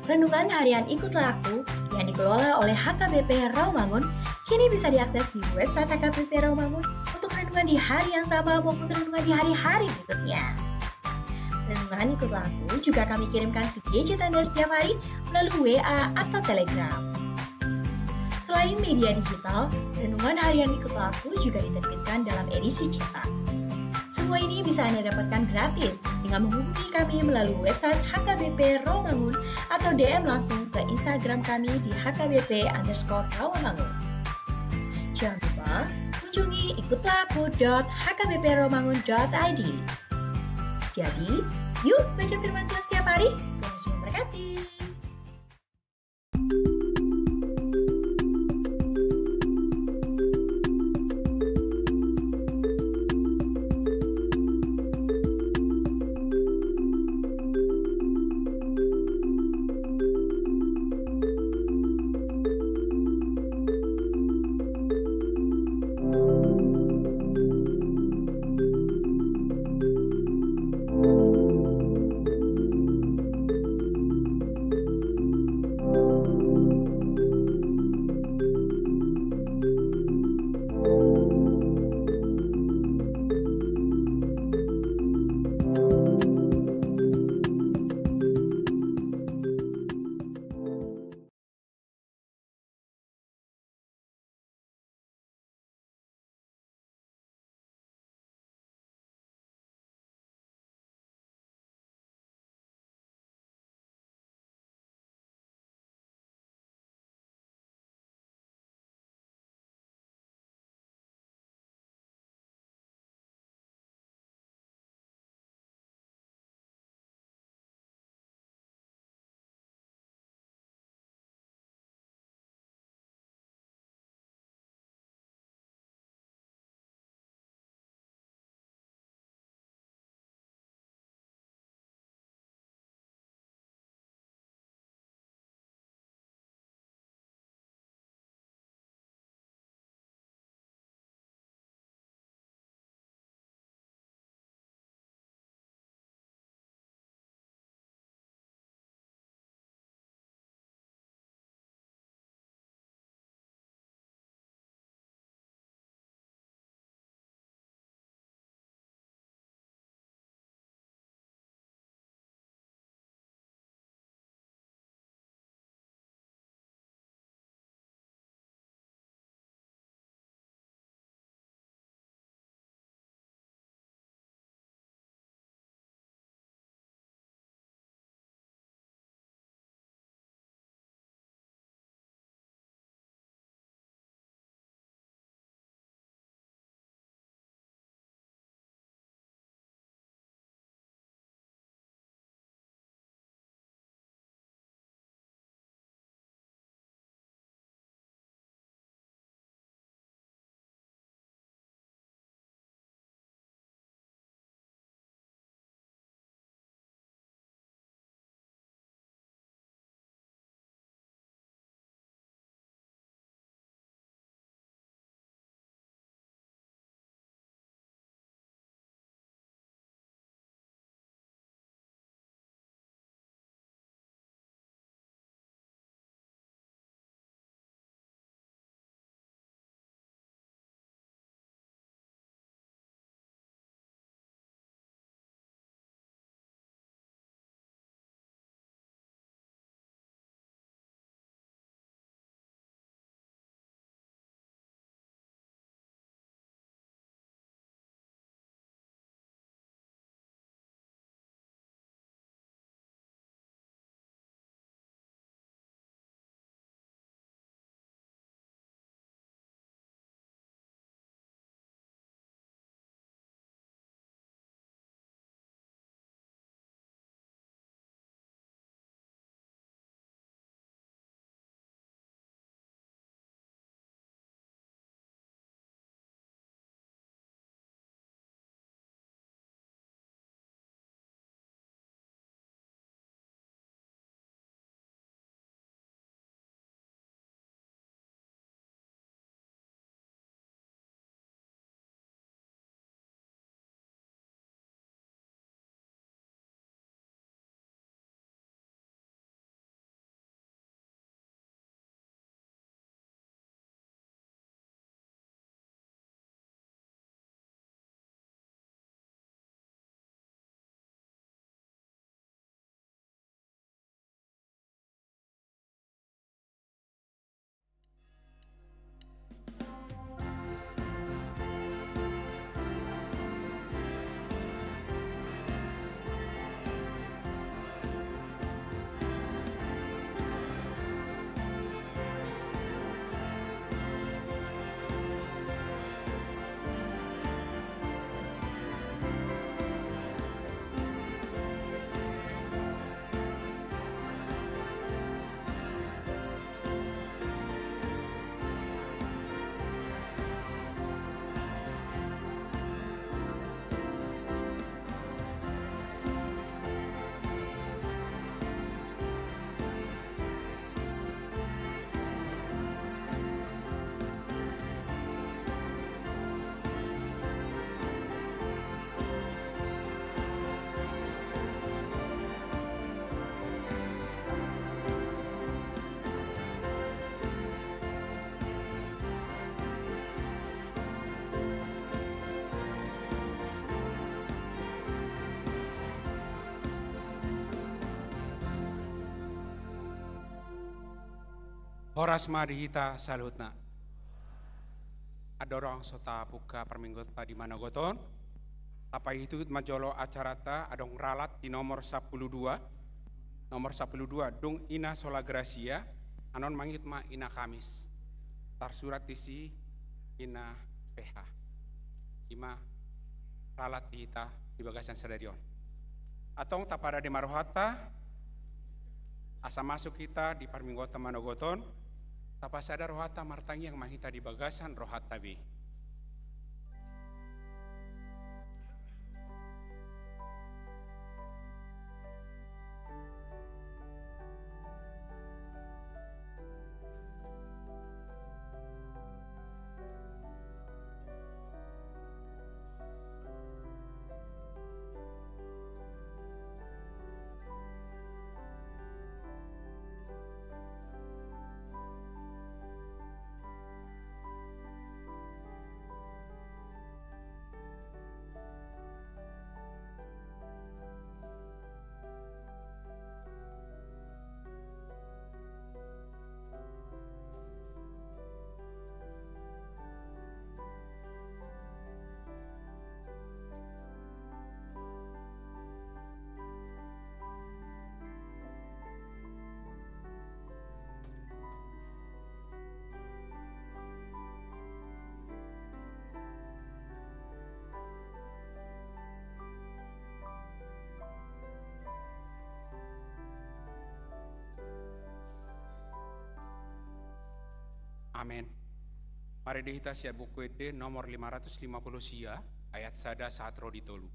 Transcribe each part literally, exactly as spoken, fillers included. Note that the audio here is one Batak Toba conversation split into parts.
Renungan harian Ikutlah Aku yang dikelola oleh H K B P Rawamangun kini bisa diakses di website H K B P Rawamangun untuk renungan di hari yang sama maupun renungan di hari-hari berikutnya. Renungan Ikutlah Aku juga kami kirimkan ke gadget Anda setiap hari melalui W A atau Telegram. Selain media digital, renungan harian Ikutlah Aku juga diterbitkan dalam edisi cetak. Semua ini bisa Anda dapatkan gratis dengan menghubungi kami melalui website H K B P Rawamangun atau D M langsung ke Instagram kami di H K B P underscore Rawamangun. Jangan lupa kunjungi ikutlah aku dot H K B P rawamangun dot I D. Jadi, yuk baca firman Tuhan setiap hari. Tuhan Yesus memberkati. Horas ma di hita saluhutna. Andorang so tapungka parmingguonta di manogot on, tapaihutihut ma jolo acaranta. Adong ralat di nomor sampulu dua. Nomor sampulu dua, dung Ina Sola Gracia, annon mangihut ma Ina Kamis. Tarsurat disi Ina P H. I ma ralat di hita di bagasan sadari on. Antong tapadadi ma rohanta, asa masuk hita di parmingguonta manogot on, tapasada rohanta, martangiang ma hita di bagasan rohanta be. Amen. Marende hita sian Buku Ende nomor lima ratus lima puluh sia, ayat sada sahat ro di tolu.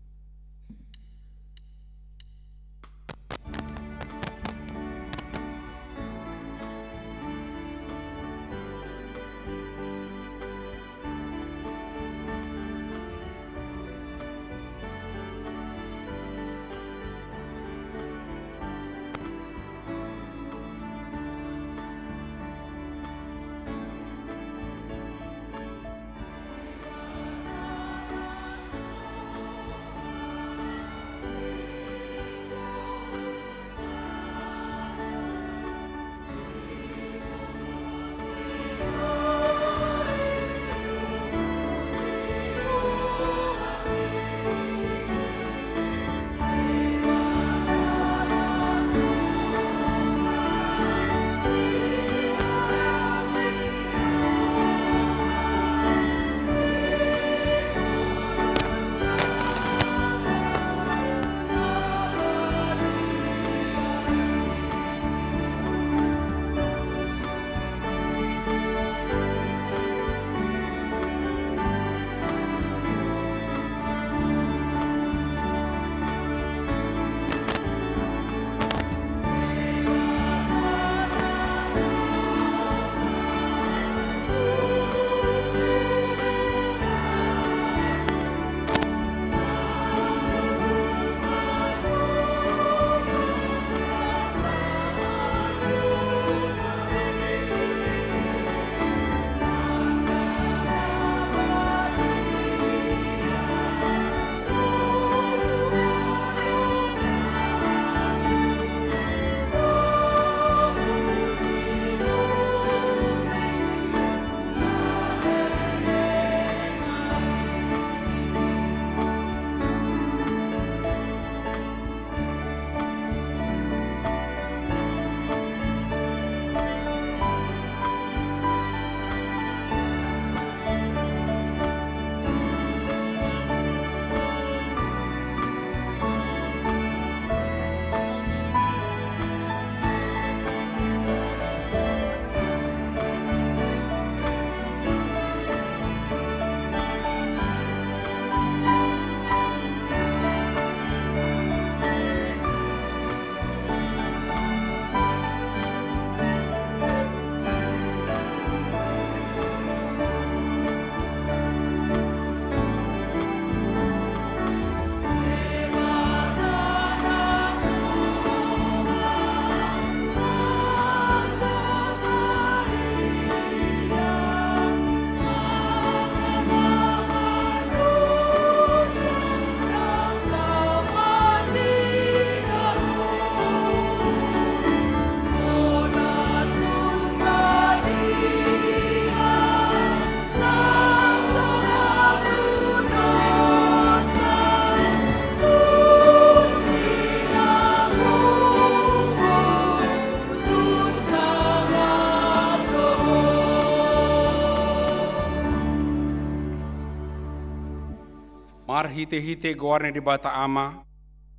Marhite-hite goar ni Debata Ama,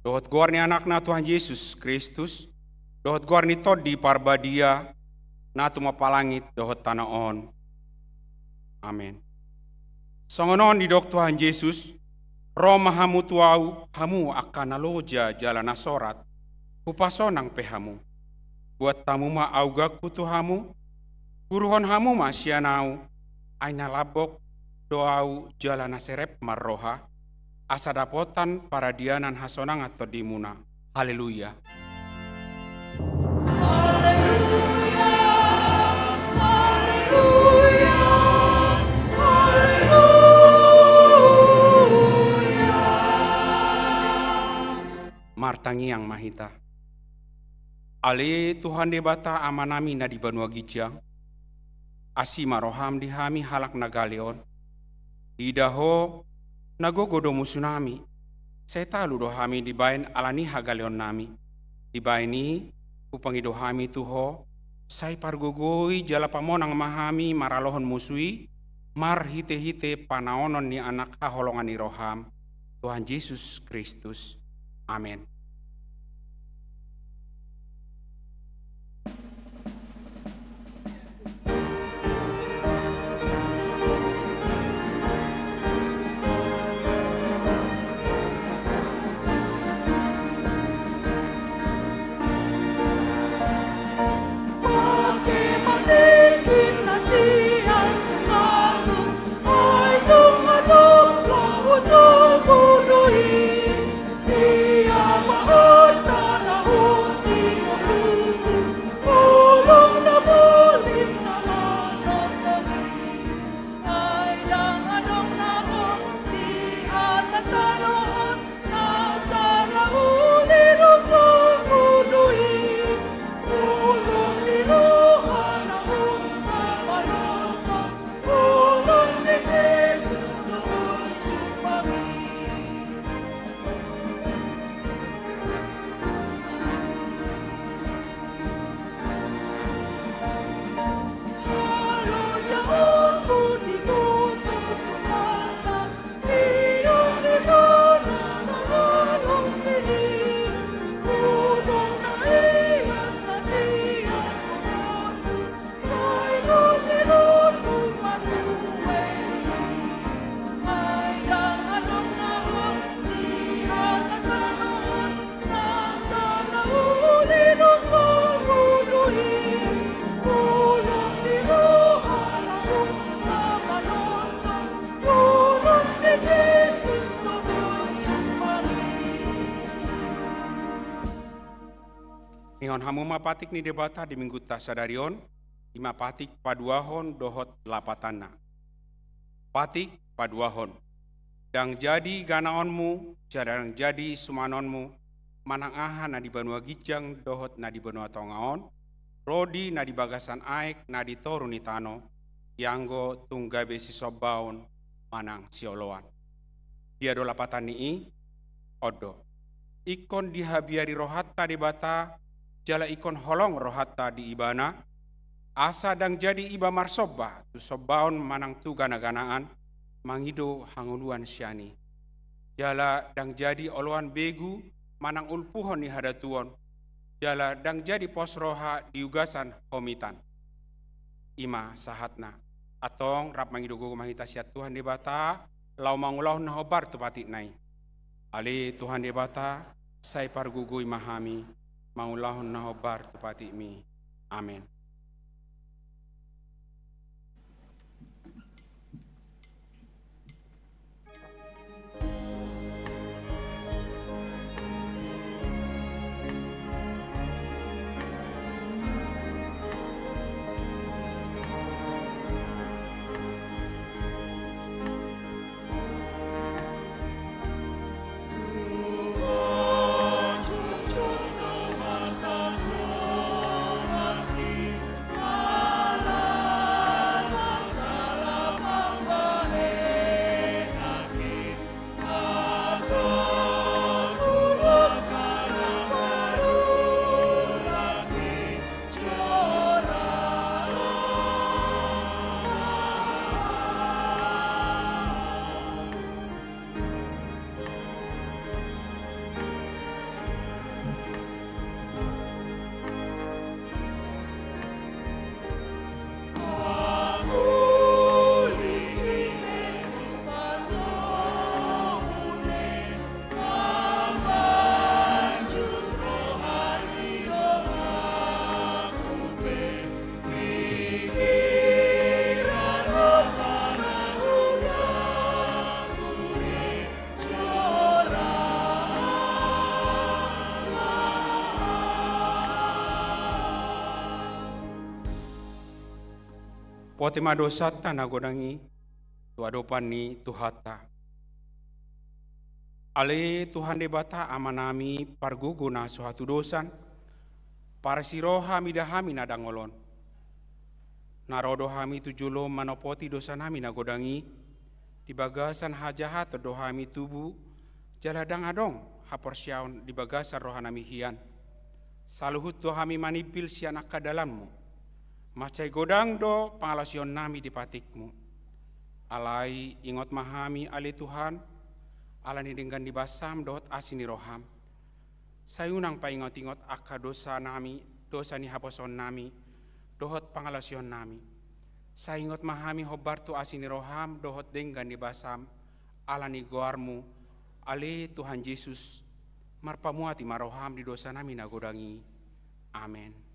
dohot goar ni Anakna Tuhan Jesus Kristus, dohot goar ni Tondi Parbadia, na tumompa langit dohot tano on. Amen. Songon on didok Tuhan Jesus, ro ma hamu tu Ahu, hamu angka na loja jala na sorat, hupasonang pe hamu. Buat hamu ma augangku tu hamu, guruhon hamu ma sian Ahu, ai na lambok do Ahu jala na serep marroha, asa dapotan paradianan hasonangan tondimuna. Haleluya. Haleluya, haleluya, haleluya. Martangiang ma hita. Ale Tuhan Debata Amanami na di banua ginjang, asi ma roham di hami halak na gale on. Diida Ho, na gogo do musunami, sai talu do hami dibaen ala ni hagaleonnami. Dibaen i, hupangido hami tu Ho, sai pargogoi jala pamonang ma hami maralohon musu i, marhite-hite panaonon ni Anak haholongan ni roham, Tuhan Jesus Kristus. Amen. Denggan hamu ma patik ni Debata di Minggunta sadari on, i ma patik paduahon dohot lapatanna. Patik paduahon. Ndang jadi ganaonmu, jala ndang jadi sumanonmu, manang aha na di banua ginjang dohot na di banua tonga on, ro di na di bagasan aek na di toru ni tano, ianggo tung gabe sisombaon manang sioloan. Dia do lapatan ni i, on do. Ingkon dihabiari rohanta Debata, jala ingkon holong rohanta di Ibana, asa ndang jadi iba marsomba tu sombaon manang tu gana-ganaan, mangido hangoluan sian i. Jala ndang jadi oloan begu manang ulpuhon ni hadatuon, jala ndang jadi pos roha di ugasan homitan. I ma sahatna. Antong rap mangido gogo ma hita sian Tuhan Debata, laho mangulahon na hombar tu patikna i. Ale Tuhan Debata, sai pargogoi ma hami mangulahon na hombar tu patikmi. Amen. Botima dosanta na godang i tu adopan ni Tuhanta. Ale Tuhan Debata Amanami, pargogo na so hatudosan, parasi roha mida hami na dangol on. Na ro do hami tu jolom manopoti dosanami na godang i, di bagasan hajahaton do hami tubu, jala ndang adong haporseaon di bagasan rohanami hian. Saluhut do hami manimpil sian angka dalanmu. Mansai godang do pangalaosionnami di patikmu. Alai ingot ma hami ale Tuhan, ala ni denggan ni basam dohot asi ni roham. Sai unang paingot-ingot angka dosanami, dosa ni haposoonnami, dohot pangalaosionnami. Sai ingot ma hami hombar tu asi ni roham dohot denggan ni basam, ala ni goarmu, ale Tuhan Jesus, marpamuati ma roham di dosanami na godang i. Amen.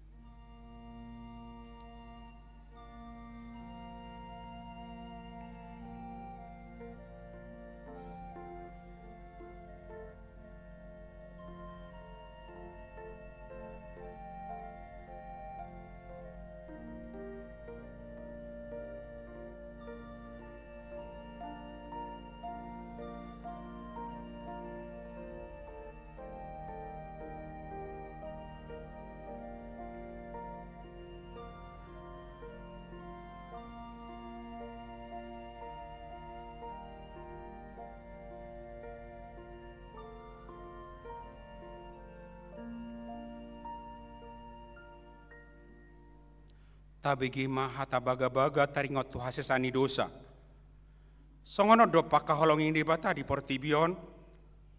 Tabege ma hata bagabaga taringot tu hasesaan ni dosa. Songon on do pangkaholongi ni Debata di portibi on,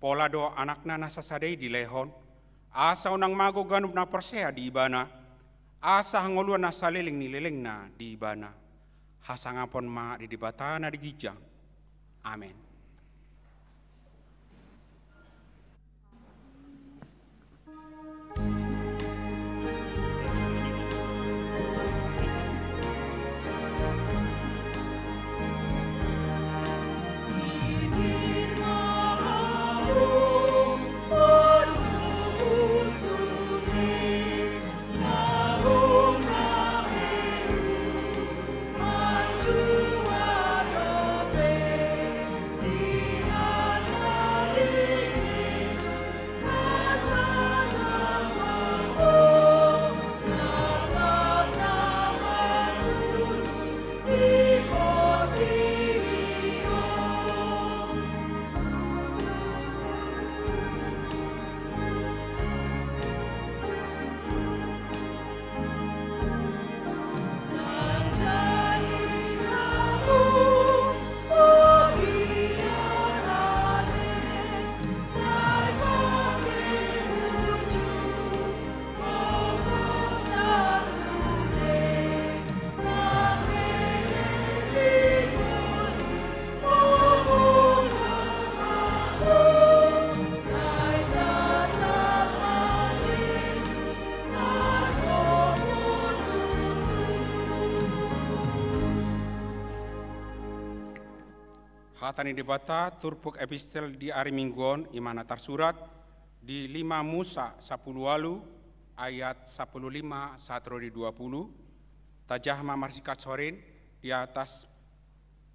pola do Anakna na sasada i dilehon, asa unang mago ganup na porsea di Ibana, asa hangoluan na saleleng ni lelengna di Ibana. Hasangapon ma di Debata na di ginjang. Amen. Hata ni Debata, turpuk epistel di ari Minggu on, i ma na tarsurat di lima Musa sampulu ualu ayat sampulu lima sahat ro di dua pulu. Tajaha ma marsingkat sorin di atas,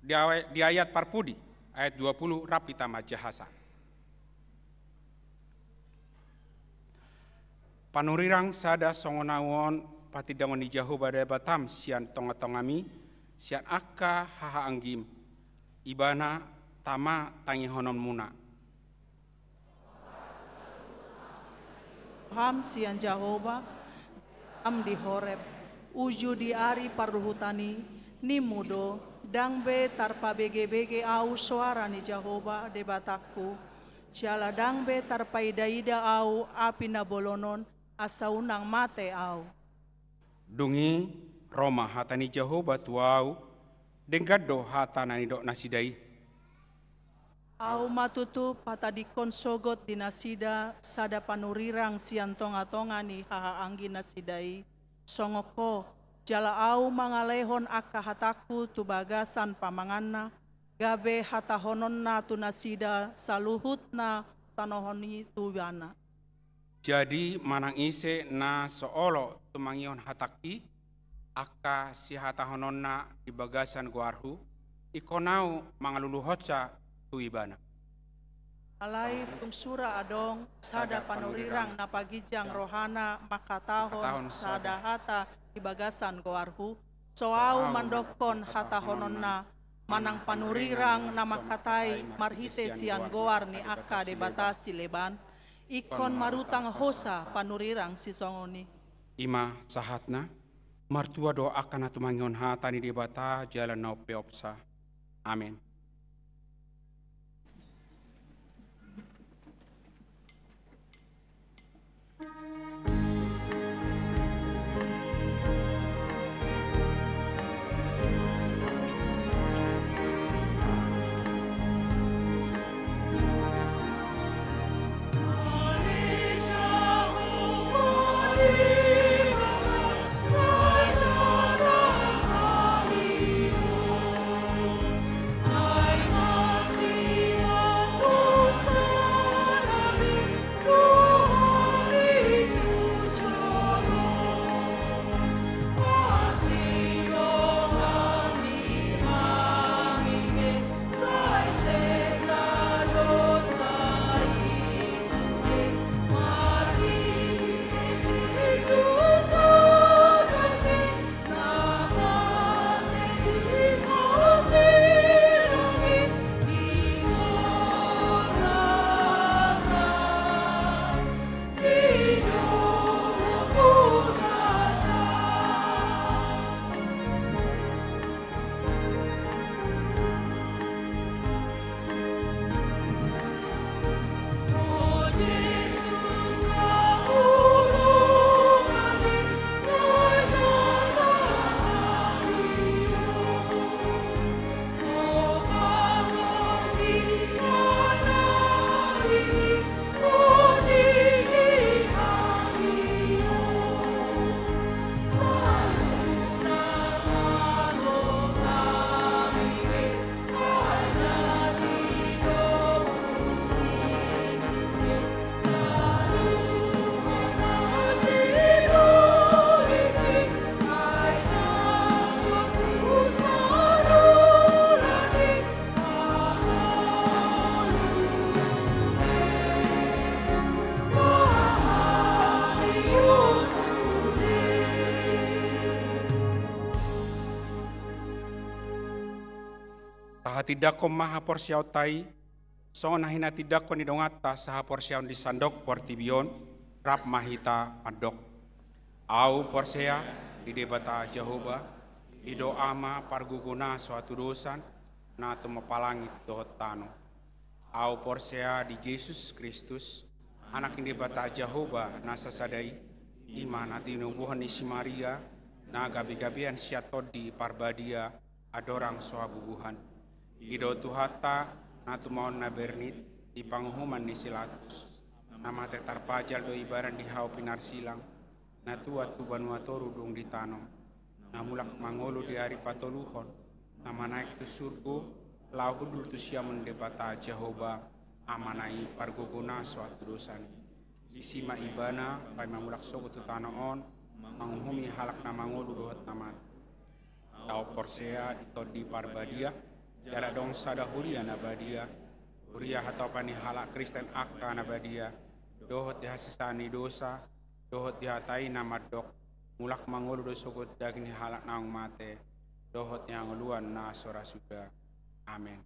di awe-, di ayat parpudi, ayat dua pulu, rap hita manjahasa. Panurirang sada songon ahu on patindangon ni Jahowa Debatam sian tonga-tongami, sian angka hahaanggim, Ibana tama tangihononmuna. Ham sian Jahowa, am di Horeb, uju di ari parluhutan i, nimmu do, ndang be tarpabege-bege ahu soara ni Jahowa Debatangku, jala ndang be tarpaida-ida ahu api na bolon on, asa unang mate ahu. Dung i ro ma hata ni Jahowa tu ahu, denggan do hata na nidok nasida i. Ahu ma tutu patadingkon sogot di nasida sada panurirang sian tonga-tonga ni hahaanggi nasida i, songon ho, jala ahu mangalehon angka hatangku tu bagasan pamanganna, gabe hatahononna tu nasida saluhut na tanohon i tu ibana. Jadi manang ise na so olo tumangihon hatangki, angka sihatahononna di bagasan goarhu, ingkon ahu mangaluluhonsa tu ibana. Alai tung sura adong sada panurirang na paginjang rohana mangkatahon sada hata di bagasan goarhu, so ahu mandokkon hatahononna, manang panurirang na mangkatai marhite sian goar ni angka debata sileban, ingkon marutang hosa panurirang sisongon i. I ma sahatna. Martua do angka na tumangihon hata ni Debata jala na umpeopsa. Amen. Tahatindangkon ma haporseaonta i, songon na hinatindangkon ni donganta sahaporseaon di sandok portibi on, rap ma hita mandok. Ahu porsea di Debata Jahowa, i do Ama pargogo na so hatudosan, na tumompa langit dohot tano. Ahu porsea di Jesus Kristus, Anak ni Debata Jahowa na sasada i, i ma na tinobuhon ni si Maria, na gabegabean sian Tondi Parbadia, andorang so habubuhan. I do Tuhanta, na tumaon na bernit, di panguhuman ni si Latus. Na mate tarpajal do ibana di hau pinarsilang, na tuat tu banua toru dung ditanom. Na mulak mangolu di ari patoluhon, na manaek tu surgo, laho hundul tu siamun Debata Jahowa, Amana i pargogo na so hatudosan. Disi ma ibana, paima mulak sogot tu tano on, manguhumi halak na mangolu dohot na mate. Ahu porsea di Tondi Parbadia, jala adong sada huria na badia, huria hatopan ni halak Kristen angka na badia, dohot di hasesaan ni dosa, dohot di hata i na mandok, mulak mangolu do sogot daging ni halak naung mate, dohot di hangoluan na so ra suda. Amen.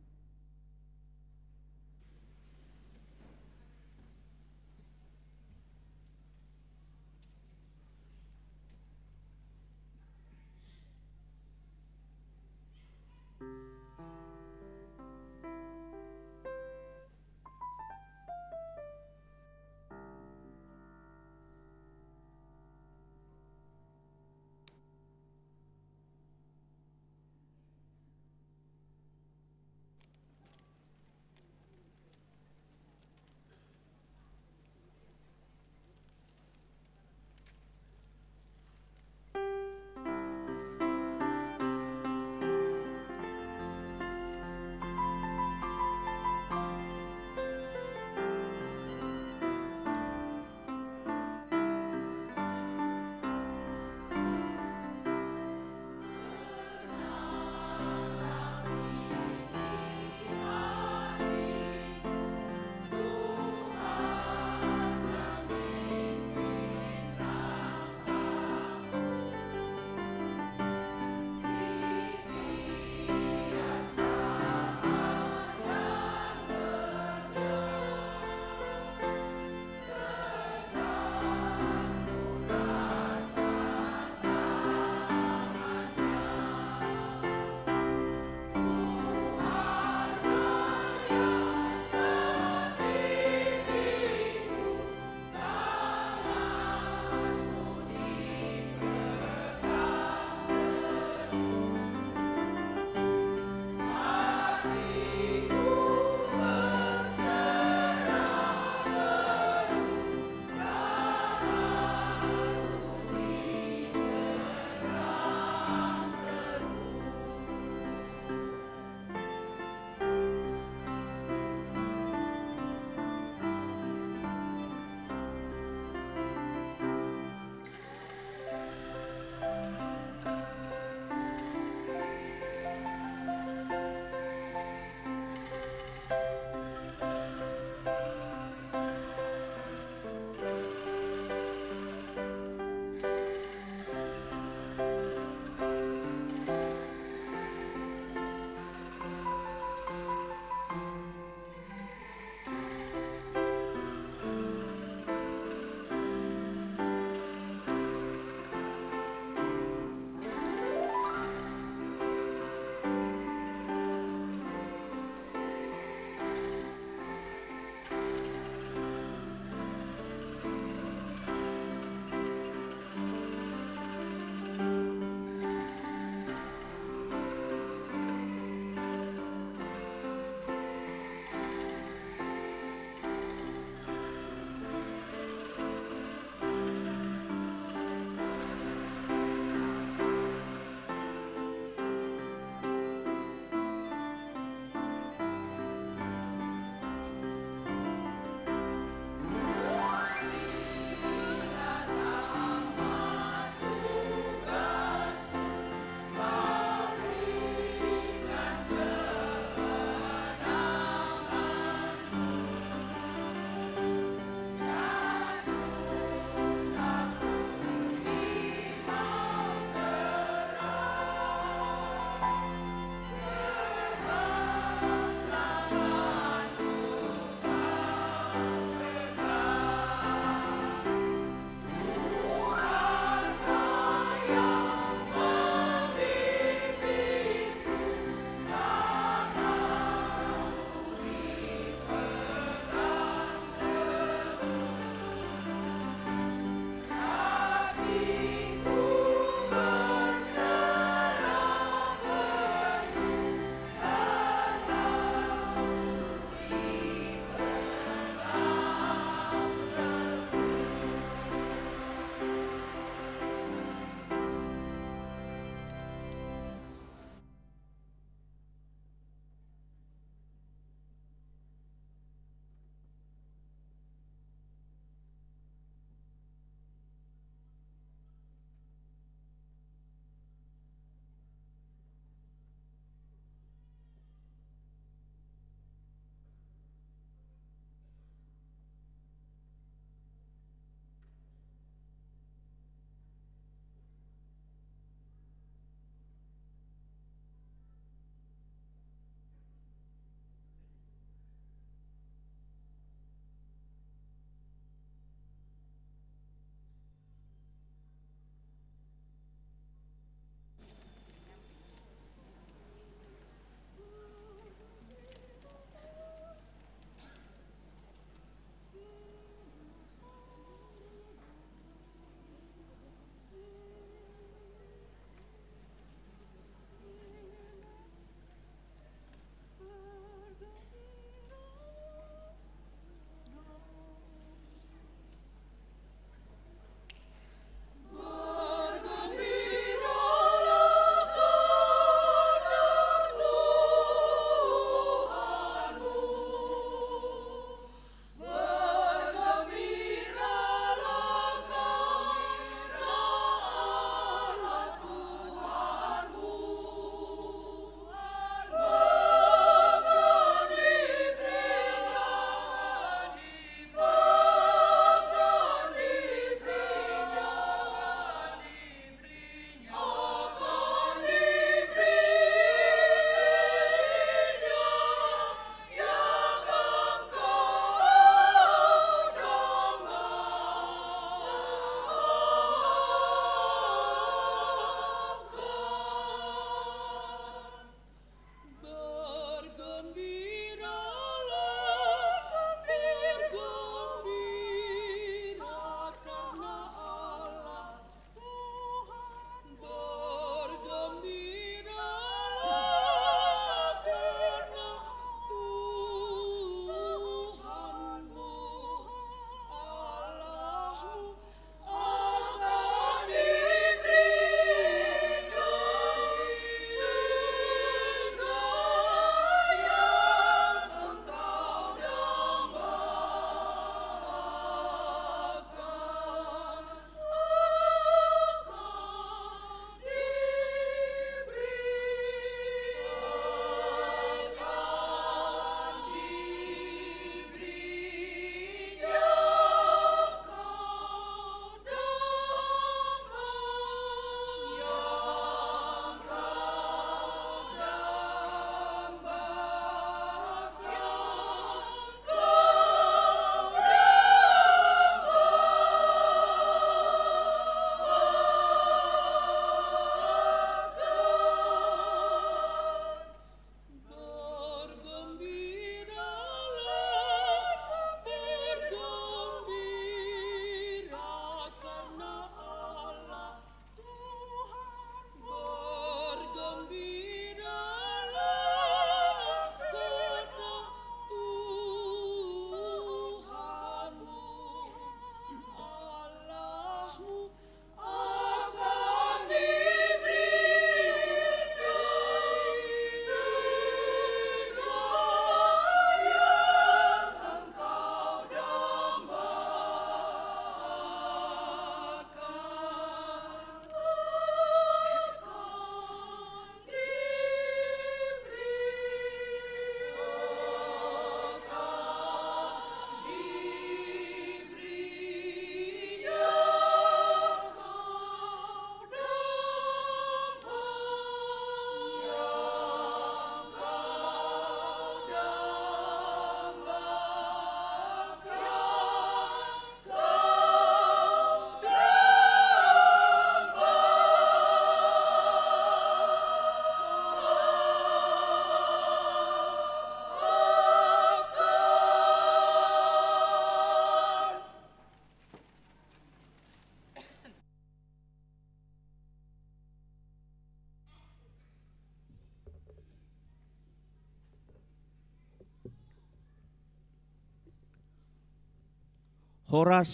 Horas.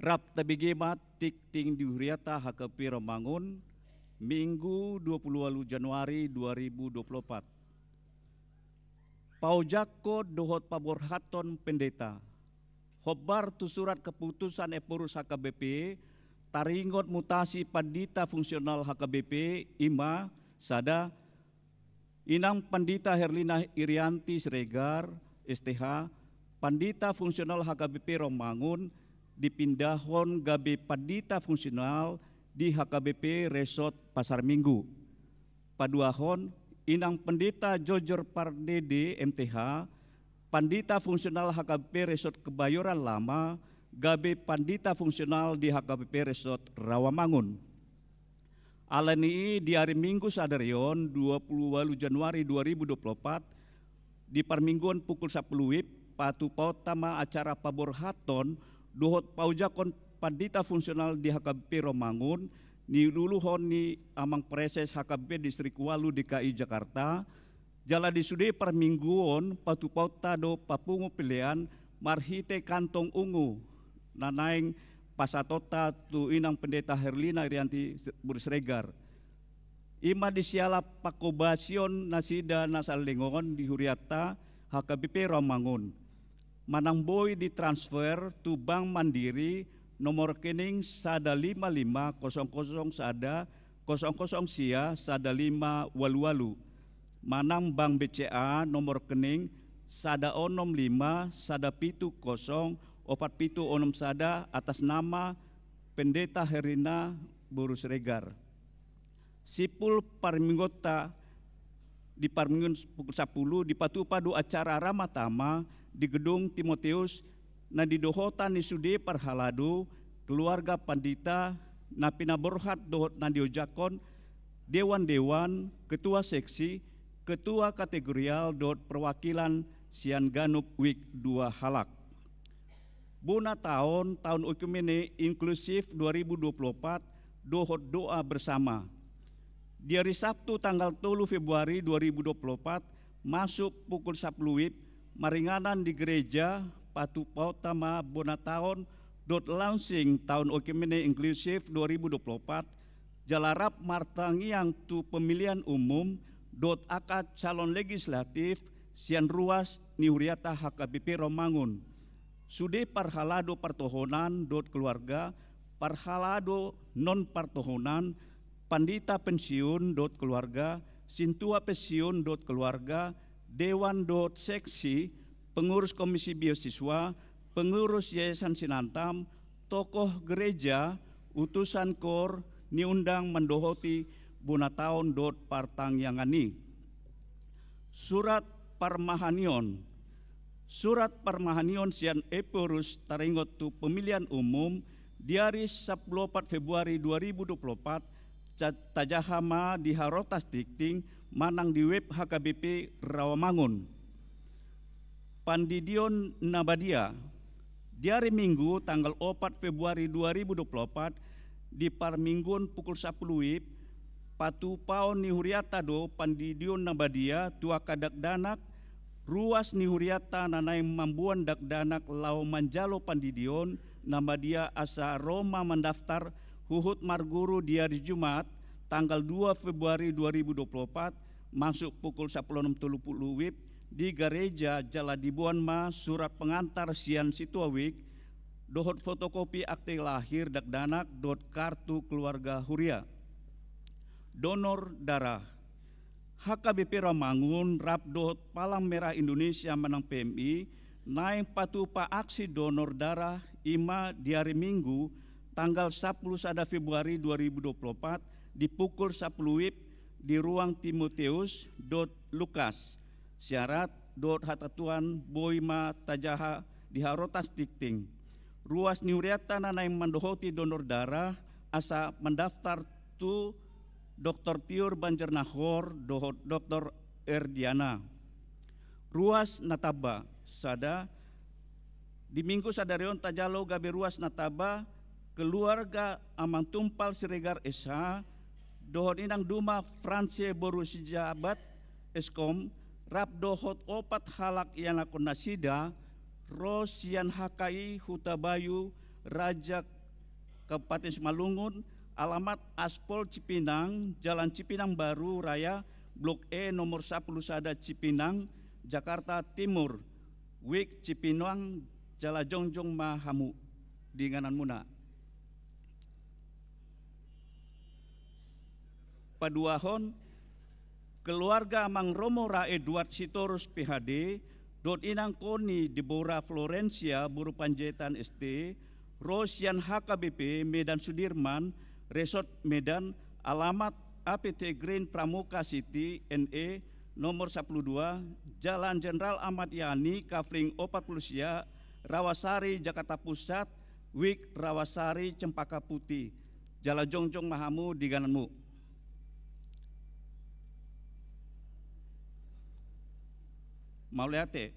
Rap tabege ma tingting di huriata H K B P Rawamangun, Minggu dua puluh walu Januari dua ribu dua puluh opat. Paojakhon dohot paborhathon pendeta. Hombar tu surat keputusan Ephorus H K B P, taringot mutasi pandita fungsional H K B P, i ma, sada, Inang Pandita Herlina Irianti Siregar, S T H, pandita fungsional H K B P Rawamangun, dipindahon gabe pandita fungsional di H K B P Resort Pasar Minggu. Paduahon, Inang Pandita Jojor Pardede, M T H, pandita fungsional H K B P Resort Kebayoran Lama, gabe pandita fungsional di H K B P Resort Rawamangun. Alani i, di ari Minggu sadari on, dua puluh walu Januari dua ribu dua puluh opat, di parmingguon pukul sapuluh WIB, patupaonta ma acara paborhathon dohot paojakhon pandita fungsional di H K B P Rawamangun, niluluhon ni Amang Praeses H K B P Distrik Walu D K I Jakarta, jala di sude parmingguon patupaonta do papungu pelean marhite kantong ungu na naeng pasahatonta tu Inang Pendeta Herlina Irianti boru Siregar. I ma di siala pangkobasion nasida na saleleng on di hurianta H K B P Rawamangun. Manang boi ditransfer tu Bank Mandiri, nomor rekening sada lima lima kosong kosong sada kosong kosong sia sada lima walu walu. Manang Bank B C A, nomor rekening sada onom lima sada pitu kosong opat pitu onom sada, atas nama Pendeta Herlina boru Siregar. Simpul parmingguonta, di parmingguon pukul sapuluh, dipatupa do acara Ramatama di Gedung Timoteus, na nidohotan ni sude parhalado, keluarga pandita, na pinaborhat dohot na niojakhon, dewan-dewan, ketua seksi, ketua kategorial dohot perwakilan sian ganup wik dua halak. Bona taon, taon oikumene inklusif dua ribu dua puluh opat, dohot doa bersama. Di ari Sabtu tanggal tolu Februari dua ribu dua puluh opat, masuk pukul sapuluh WIB, maringanan di gereja, patupaonta ma bona taon dohot launching taon oikumene inklusif dua ribu dua puluh opat, jala rap martangiang tu pemilihan umum dohot angka calon legislatif sian ruas ni hurianta H K B P Rawamangun. Sude parhalado partohonan dohot keluarga, parhalado non partohonan, pandita pensiun dohot keluarga, sintua pensiun dohot keluarga, dewan dohot seksi, pengurus komisi beasiswa, pengurus Yayasan Sinantam, tokoh gereja, utusan koor, niundang mandohoti bona taon dohot partangiangan i. Surat parmahanion. Surat parmahanion sian Ephorus taringot tu pemilihan umum di ari sapuluh opat Februari dua ribu dua puluh opat, ca-, tajaha ma di harotas tingting manang di web H K B P Rawamangun. Pandidion na badia. Di ari Minggu tanggal opat Februari dua ribu dua puluh opat, di parmingguon pukul sapuluh WIB, patupaon ni hurianta do pandidion na badia tu angka dakdanak, ruas ni hurianta na naeng mamboan dakdanak laho manjalo pandidion na badia asa ro ma mandaftar huhut marguru di ari Jumat, tanggal dua Februari dua ribu dua puluh opat, masuk pukul sapuluh onom tolu pulu WIB, di gareja jala diboan ma surat pengantar sian sintua wik, dohot fotokopi akte lahir dakdanak dohot kartu keluarga huria. Donor darah. H K B P Rawamangun rap dohot Palang Merah Indonesia manang P M I naeng patupa aksi donor darah i ma di ari Minggu tanggal sapuluh sada Februari dua ribu dua puluh opat di pukul sapuluh WIB di ruang Timoteus dohot Lukas. Syarat dohot hatentuan boi ma tajaha di harotas tingting. Ruas ni hurianta na naeng mandohoti donor darah asa mandaftar tu Doktor Tiur Banjarnahor dohot Doktor Erdiana. Ruas na tamba, sada, di Minggu sadari on tajalo gabe ruas na tamba, keluarga Amang Tumpal Siregar S H, dohot Inang Duma France boru Sijabat, Eskom, rap dohot opat halak ianakhon nasida, ro sian H K I Hutabayu, Raja Kabupaten Simalungun, alamat Aspol Cipinang, Jalan Cipinang Baru Raya, Blok E, nomor sapuluh sada Cipinang, Jakarta Timur. Wijk Cipinang, jala jongjong ma hamu di ingananmuna. Paduahon, keluarga Amang Romo Ra Edward Sitorus P H D dohot Inang Koni Deborah Florencia boru Panjaitan S T, ro sian H K B P Medan Sudirman, Resort Medan, alamat A P T Green Pramuka City, N E, nomor sapuluh dua, Jalan Jenderal Ahmad Yani, Kavling opat puluh sia, Rawasari, Jakarta Pusat, Wijk Rawasari, Cempaka Putih. Jala jongjong ma hamu di ingananmu. Mauliate.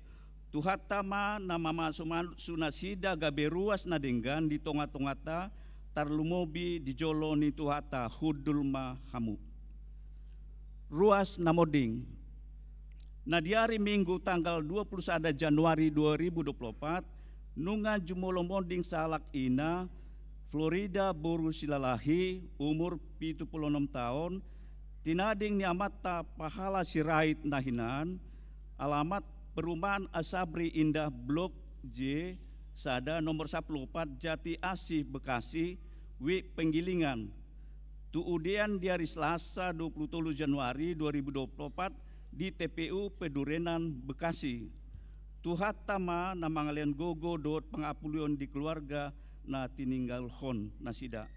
Tuhanta ma na mamasumasu nasida gabe ruas na denggan di tongatonganta, tarlumobi di jolo ni Tuhanta. Hundul ma hamu. Ruas na monding. Na di ari Minggu tanggal dua puluh sada Januari dua ribu dua puluh opat, nunga jumolo monding sahalak ina, Florida boru Silalahi, umur pitu pulu onom taon, tinading ni amanta Pahala Sirait na hinan, alamat Perumahan Asabri Indah, Blok J sada, nomor sapuluh opat, Jati Asih, Bekasi, Wijk Penggilingan. Tuudean di ari Selasa dua puluh tolu Januari dua ribu dua puluh opat di T P U Pedurenan, Bekasi. Tuhanta ma na mangalehon gogo dohot pangapulion di keluarga na tininggalhon nasida.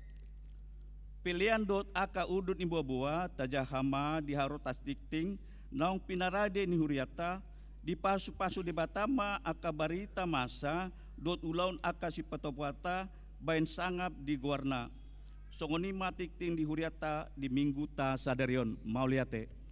Pelean dohot angka unduk ni boaboa tajaha ma di harotas tingting naung pinarade ni hurianta, dipasupasu Debata ma angka barita masa dohot ulaon angka sipatopuanta bahen sangap di goarna. Songon i ma tingting di hurianta di Mingguta sadari on. Mauliate.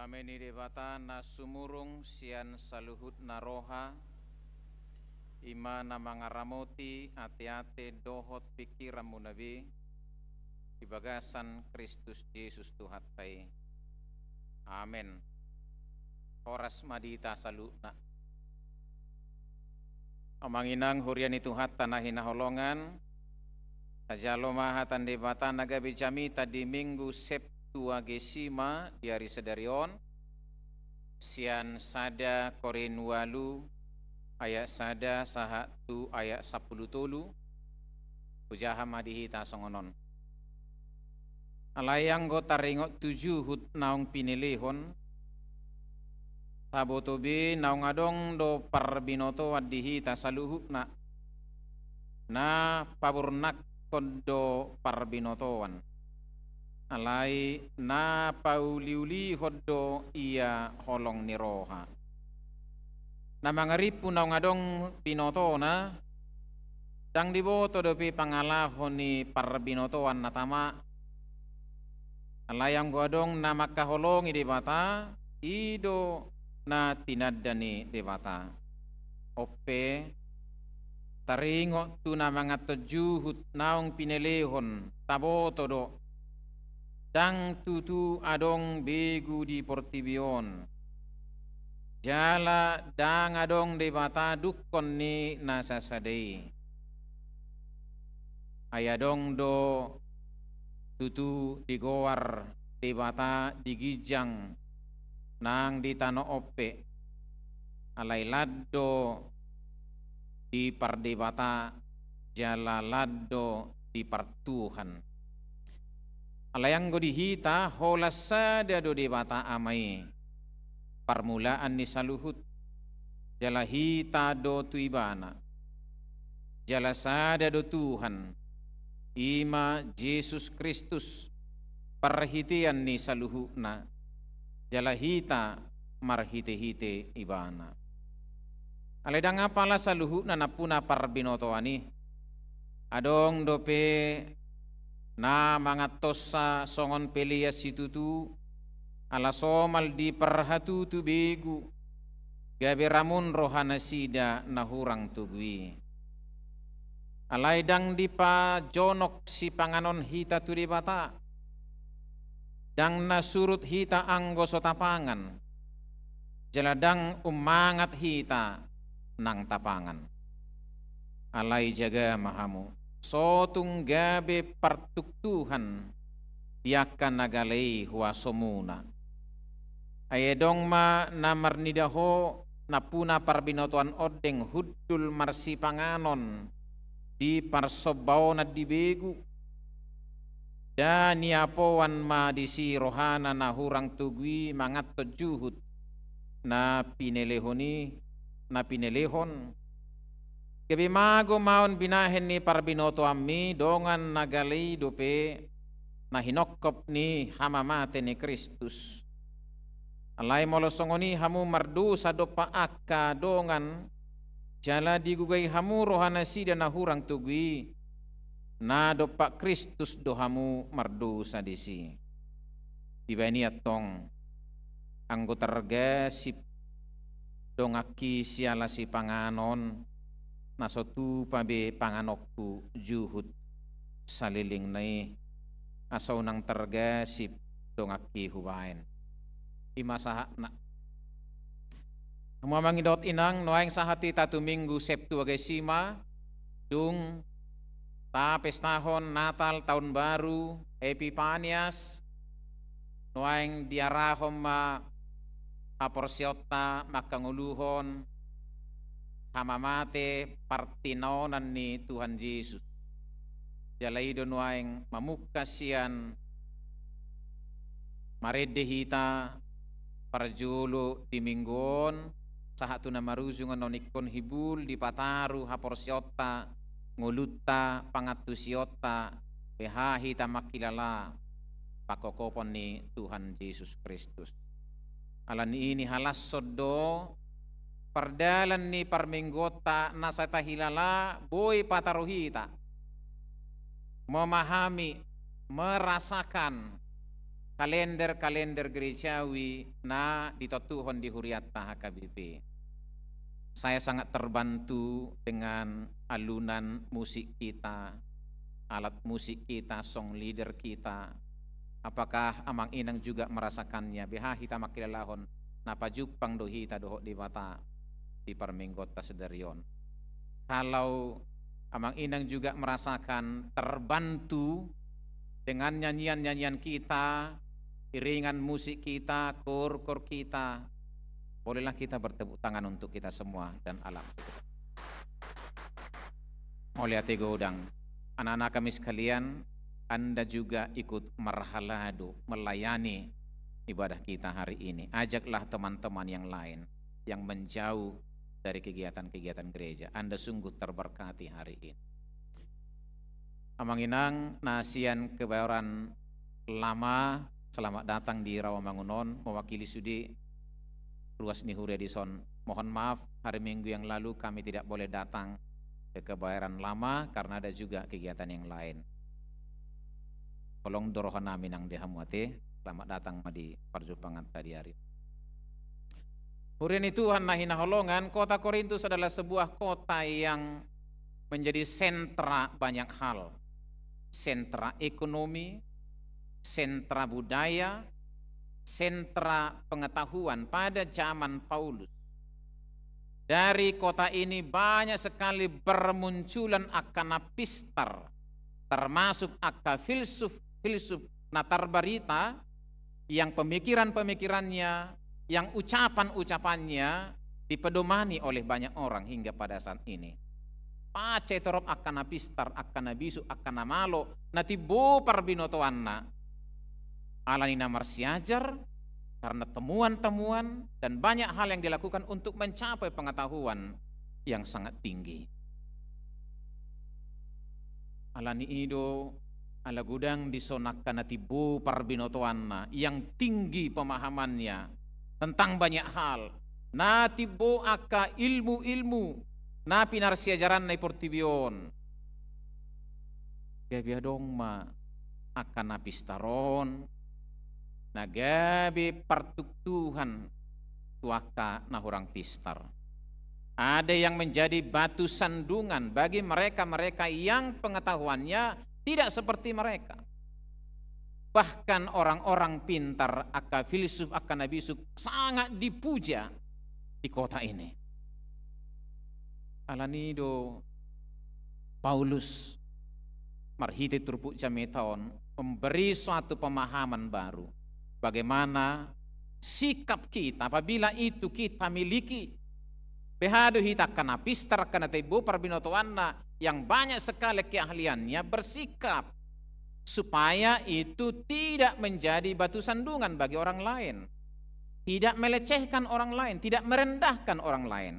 Dame ni Debata na sumurung sian saluhutna roha, i ma na mangaramoti ateate dohot pingkiranmuna be, di bagasan Kristus Jesus Tuhanta i. Amen. Horas ma di hita saluhutna. Amang inang huria ni Tuhanta na hinaholongan, tajalo ma hata ni Debata na gabe jamita di Minggu Septuagesima di ari sadari on, sian sada Korint ualu ayat sada sahat tu ayat sampulu tolu. Hujaha ma di hita songon on. Alai anggo taringot tu juhut naung pinelehon, taboto be naung adong do parbinotoan di hita saluhutna. Na pabornakkon do parbinotoan, alai na pauliulihon do ia holong ni roha. Na mangarimpu naung adong binotona, ndang diboto dope pangalaho ni parbinotoan na tama. Alai anggo adong na mangkaholongi Debata, i do na tinanda ni Debata. On pe, taringot tu na manganhon juhut naung pinelehon, taboto do, ndang tutu adong begu di portibi on, jala ndang adong Debata dungkon ni na sasada i. Ai adong do tutu digoar Debata di ginjang nang di tano on pe, alai lan do dipardebata jala lan do dipartuhan. Alai anggo di hita, holan sada do Debata Ama i, parmulaan ni saluhut, jala hita do tu Ibana. Jala sada do Tuhan, i ma Jesus Kristus, parhitean ni saluhutna, jala hita marhitehite Ibana. Alai ndang apala saluhutna nampuna parbinotoan i. Adong dope na manganhonsa songon pelean situtu, ala somal diparhatutu begu, gabe ramun rohanasida na hurang togu i. Alai ndang dipajonok sipanganon hita tu Debata. Ndang na surut hita anggo so tapangan, jala ndang ummangat hita nang tapangan. Alai jaga ma hamu, so tung gabe partuktuhan di angka na gale i huasomuna. Ai adong ma na marnida ho, nampuna parbinotoan ondeng hundul marsipanganon di parsombaonan di begu. Ndang niapoan ma disi rohana na hurang togu i manganhon juhut na pinelehon i, na pinelehon. Gabe mago ma on binahen ni parbinotoanmi dongan na gale i dope na hinongkop ni hamamate ni Kristus. Alai molo songon i hamu mardosa dompak angka dongan, jala digugai hamu rohanasida na hurang togu i, na dompak Kristus do hamu mardosa disi. Dibaen i antong, anggo targasip donganki siala sipanganon, na so tupa be panganonku juhut salelengna i, asa unang targasip donganki hubaen. I ma sahatna. Hamu amang dohot inang, nuaeng sahat hita tu Minggu Septuagesima, dung tapestahon Natal, Taon Baru, Epipanias, nuaeng diarahon ma haporseaonta mangkangoluhon hamamate partinaonan ni Tuhan Jesus. Jala i do nuaeng mamungka sian marende hita parjolo di Minggu on, sahat tu na marujung on, ingkon hibul dipataru haporseaonta, ngolunta, pangantusionta, beha hita mangkilala pangkopkopon ni Tuhan Jesus Kristus. Ala ni i nihalashon do pardalan ni parmingguonta na sai tahilala boi pataru hita memahami, merasakan kalender-kalender gerejawi na ditontuhon di hurianta H K B P. Saya sangat terbantu dengan alunan musik kita, alat musik kita, song leader kita. Apakah Amang Inang juga merasakannya? Beha hita mangkilalahon na pajumpang do hita dohot Debata di parmingguonta sadari on. Kalau Amang Inang juga merasakan terbantu dengan nyanyian-nyanyian kita, iringan musik kita, kor-kor kita, bolehlah kita bertepuk tangan untuk kita semua dan alam. Mauliate godang. Anak-anak kami sekalian, Anda juga ikut marhalado, melayani ibadah kita hari ini. Ajaklah teman-teman yang lain yang menjauh dari kegiatan-kegiatan gereja. Anda sungguh terberkati hari ini. Amang Inang na sian Kebayoran Lama, selamat datang di Rawamangun on, mewakili sude ruas ni huria dison. Mohon maaf, hari Minggu yang lalu kami tidak boleh datang ke Kebayoran Lama karena ada juga kegiatan yang lain. Holong do rohanami nang di hamu ate, selamat datang ma di parjumpanganta di ari. Huria ni Tuhan na hinaholongan, kota Korintus adalah sebuah kota yang menjadi sentra banyak hal. Sentra ekonomi, sentra budaya, sentra pengetahuan pada zaman Paulus. Dari kota ini banyak sekali bermunculan angka na pistar, termasuk angka filsuf-filsuf na tarbarita yang pemikiran-pemikirannya, yang ucapan-ucapannya dipedomani oleh banyak orang hingga pada saat ini. Pace torop angka na pistar, angka na bisuk, angka na malo, na timbo parbinotoanna. Alani na marsiajar, karena temuan-temuan dan banyak hal yang dilakukan untuk mencapai pengetahuan yang sangat tinggi. Alani i do, ala godang dison angka na timbo parbinotoanna, yang tinggi pemahamannya tentang banyak hal, na timbo angka ilmu-ilmu na pinarsiajaranna i portibi on. Gabe adong ma angka na pistar on, na gabe partuktuhan tu angka na hurang pistar. Ada yang menjadi batu sandungan bagi mereka-mereka yang pengetahuannya tidak seperti mereka. Bahkan orang-orang pintar, angka filsuf, angka na bisuk sangat dipuja di kota ini. Alani do Paulus marhite turpuk jamita on memberi suatu pemahaman baru. Bagaimana sikap kita apabila itu kita miliki? Beha do hita angka na pistar, angka na timbo parbinotoanna yang banyak sekali keahliannya bersikap supaya itu tidak menjadi batu sandungan bagi orang lain, tidak melecehkan orang lain, tidak merendahkan orang lain.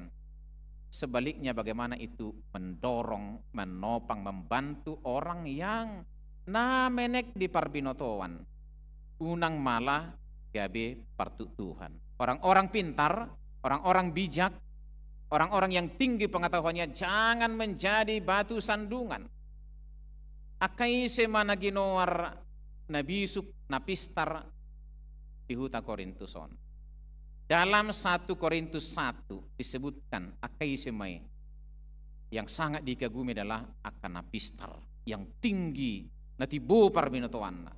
Sebaliknya, bagaimana itu mendorong, menopang, membantu orang yang na menek di parbinotoan, unang malah gabe partuktuhan. Orang-orang pintar, orang-orang bijak, orang-orang yang tinggi pengetahuannya jangan menjadi batu sandungan. Angka ise ma na ginoar na bisuk, na pistar di huta Korintus on? Dalam satu Korintus satu disebutkan angka ise ma i. Yang sangat dikagumi adalah angka na pistar, yang tinggi, na timbo parbinotoanna.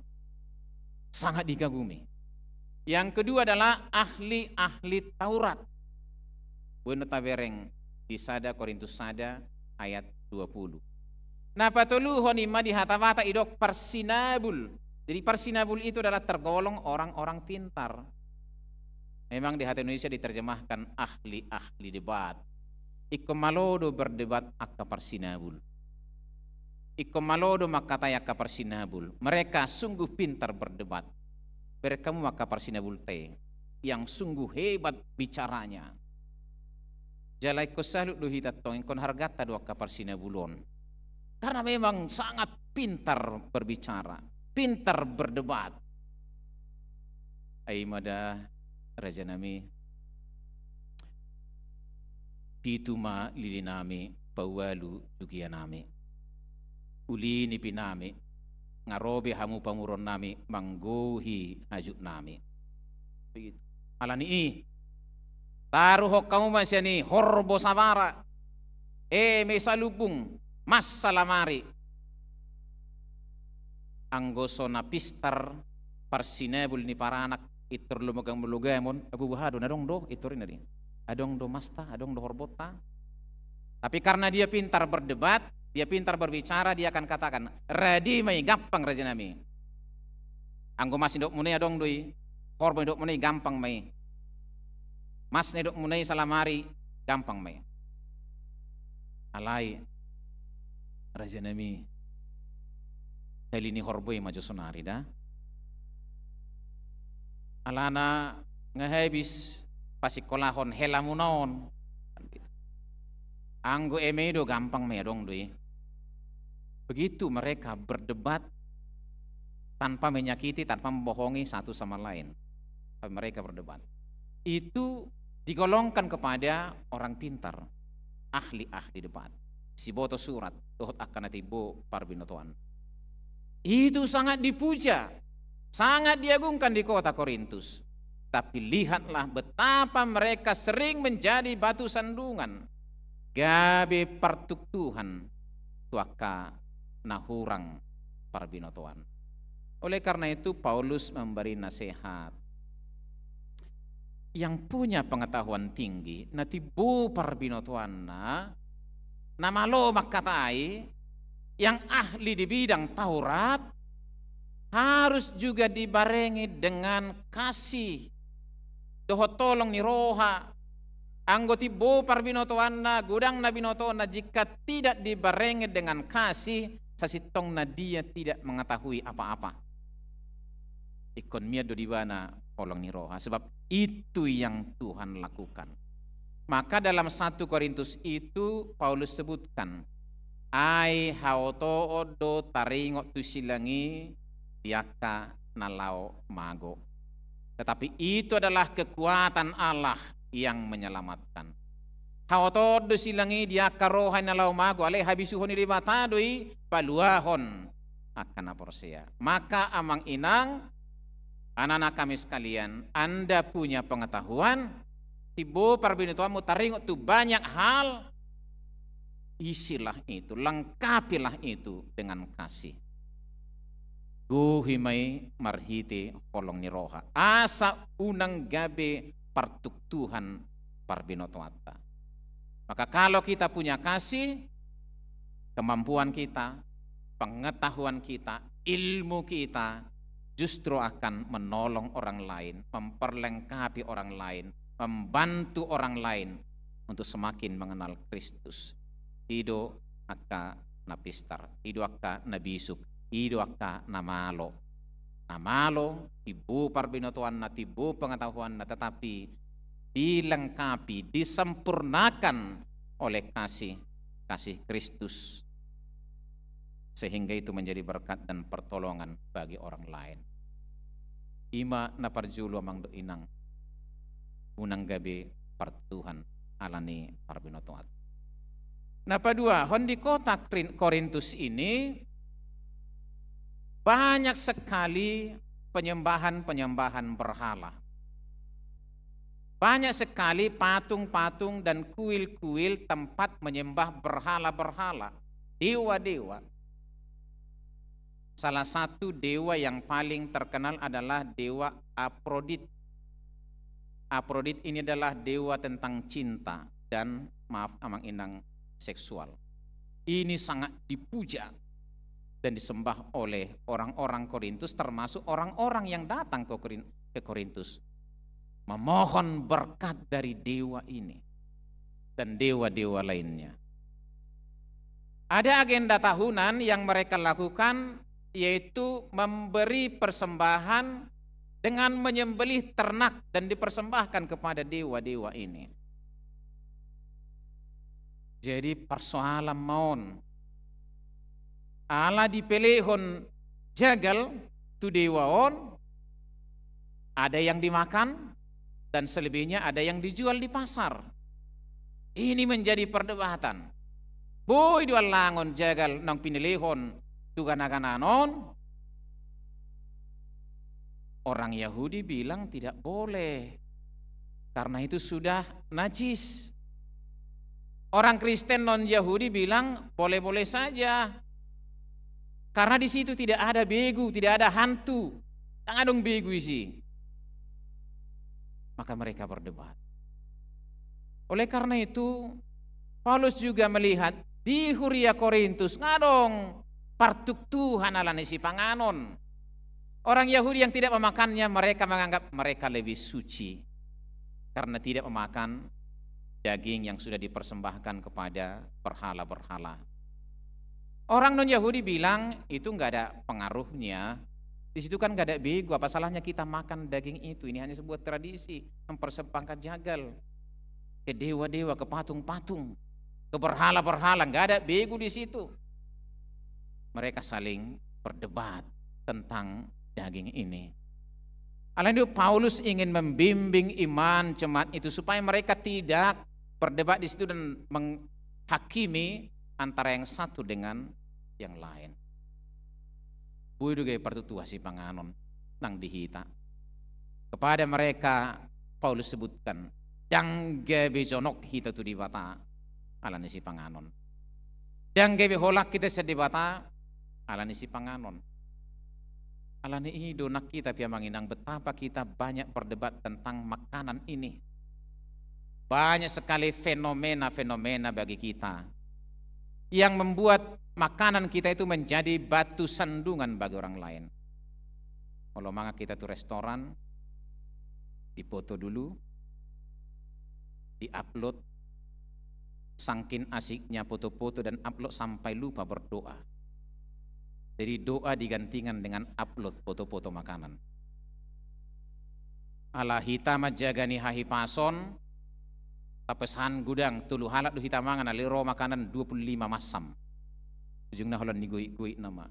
Sangat dikagumi. Yang kedua adalah ahli-ahli Taurat. Boi do tabereng di sada Korintus sada ayat dua puluh. Na patoluhon i ma di hata Batak didok parsinabul. Jadi parsinabul itu adalah tergolong orang-orang pintar. Memang di hata Indonesia diterjemahkan ahli-ahli debat. Ingkon malo do berdebat angka parsinabul. Ingkon malo do mangkatai angka parsinabul. Mereka sungguh pintar berdebat. Bereng hamu ma angka parsinabulta i yang sungguh hebat bicaranya. Jala ingkon salut do hita tong, ingkon harganta do angka parsinabul on. Karena memang sangat pintar berbicara, pintar berdebat. Ai ma da, rajanami, pitu ma lilinami, paualu jugianami. Uli nipinami, nga ro be hamu pamoruonnami manggohi hajutnami. Begitu. Alani i, taruhon hamu ma sian i horbo sabara, eme salumbung, mas salamari. Anggo so na pistar parsinabul ni paranak, pintor lumogamon-lumogamon, agu boha do, na adong do, pintor i na di. Adong do masta, adong do horbonta. Tapi karena dia pintar berdebat, dia pintar berbicara, dia akan katakan, rade ma i, gampang rajanami. Anggo mas nidokmuna i adong do i, horbo nidokmuna i gampang ma i. Mas nidokmuna i salamari, gampang ma i. Alai, rajanami, tali ni horbo i ma jo sonari da. Alana nga habis pasingkolahon helamuna on. Anggo eme i do gampang ma i, adong do i. Begitu mereka berdebat tanpa menyakiti, tanpa membohongi satu sama lain. Tapi mereka berdebat. Itu digolongkan kepada orang pintar, ahli-ahli debat. Siboto surat, dohot angka na timbo parbinotoan. Itu sangat dipuja, sangat diagungkan di kota Korintus. Tapi lihatlah betapa mereka sering menjadi batu sandungan, gabe partuktuhan tu angka na hurang parbinotoan. Oleh karena itu, Paulus memberi nasihat. Yang punya pengetahuan tinggi, na timbo parbinotoanna, na malo mangkatai, yang ahli di bidang Taurat, harus juga dibarengi dengan kasih dohot holong ni roha. Anggo timbo parbinotoanna, godang na binotoanna, jika tidak dibarengi dengan kasih, sasintongna dia tidak mengetahui apa-apa. Ingkon mian do di ibana holong ni roha, sebab itu yang Tuhan lakukan. Maka dalam satu Korintus itu Paulus sebutkan, ai haotoon do taringot tu silang i di angka na laho mago. Tetapi itu adalah kekuatan Allah yang menyelamatkan. Haotoon do silang i di angka roha ni na laho mago, alai habisuhon ni Debata do i paluahon angka na porsea. Maka amang inang, anak-anak kami sekalian, Anda punya pengetahuan, timbo parbinotoanmu taringot tu banyak hal, isilah itu, lengkapilah itu dengan kasih. Gohi ma i marhite holong ni roha, asa unang gabe partuktuhan parbinotoanta. Maka kalau kita punya kasih, kemampuan kita, pengetahuan kita, ilmu kita justru akan menolong orang lain, memperlengkapi orang lain, membantu orang lain untuk semakin mengenal Kristus. I do angka na pistar, i do angka na bisuk, i do angka na malo. Na malo, timbo parbinotoanna, timbo pengetahuanna, tetapi dilengkapi, disempurnakan oleh kasih, kasih Kristus, sehingga itu menjadi berkat dan pertolongan bagi orang lain. I ma na parjolo, amang dohot inang, unang gabe partuktuhan ala ni parbinotoan. Na paduahon, di kota Krin-, Korintus ini banyak sekali penyembahan-penyembahan berhala. Banyak sekali patung-patung dan kuil-kuil tempat menyembah berhala-berhala, dewa-dewa. Salah satu dewa yang paling terkenal adalah dewa Afrodit. Afrodit ini adalah dewa tentang cinta dan, maaf amang inang, seksual. Ini sangat dipuja dan disembah oleh orang-orang Korintus, termasuk orang-orang yang datang ke Korin-, ke Korintus, memohon berkat dari dewa ini dan dewa-dewa lainnya. Ada agenda tahunan yang mereka lakukan, yaitu memberi persembahan dengan menyembelih ternak dan dipersembahkan kepada dewa-dewa ini. Jadi, persoalan ma on. Ala dipelehon jagal tu dewa on, ada yang dimakan, dan selebihnya ada yang dijual di pasar. Ini menjadi perdebatan. Boi do allangon jagal naung pinelehon tu ganaganan on, Orang Yahudi bilang tidak boleh, karena itu sudah najis. Orang Kristen non-Yahudi bilang boleh-boleh saja, karena di situ tidak ada begu, tidak ada hantu, ndang adong begu isi. Maka mereka berdebat. Oleh karena itu, Paulus juga melihat di huria Korintus ndang adong partuktuhan ala ni sipanganon. Orang Yahudi yang tidak memakannya, mereka menganggap mereka lebih suci karena tidak memakan daging yang sudah dipersembahkan kepada berhala-berhala. Orang non-Yahudi bilang, "Itu nggak ada pengaruhnya. Di situ kan nggak ada begu. Apa salahnya kita makan daging itu? Ini hanya sebuah tradisi, mempersembahkan jagal ke dewa-dewa, ke patung-patung, ke berhala-berhala. Nggak ada begu di situ." Mereka saling berdebat tentang daging ini. Alani itu Paulus ingin membimbing iman jemaat itu supaya mereka tidak berdebat di situ dan menghakimi antara yang satu dengan yang lain. Boi do gabe partuktuhan sipanganon nang di hita. Kepada mereka Paulus sebutkan, "Ndang gabe jonok hita tu Debata ala ni sipanganon. Ndang gabe holan hita sian Debata ala ni sipanganon." Alani i do nang hita pe, amang inang, betapa kita banyak berdebat tentang makanan ini. Banyak sekali fenomena-fenomena bagi kita yang membuat makanan kita itu menjadi batu sandungan bagi orang lain. Molo mangan hita tu restoran, dipoto dulu, diupload, sangkin asiknya foto-foto dan upload sampai lupa berdoa. Jadi doa digantikan dengan upload foto-foto makanan. Ala hita manjaga ni hahipason, tapesan godang, tolu halak do hita mangan, alai ro makanan dua puluh lima macam. Ujungna holan digoit-goit nama.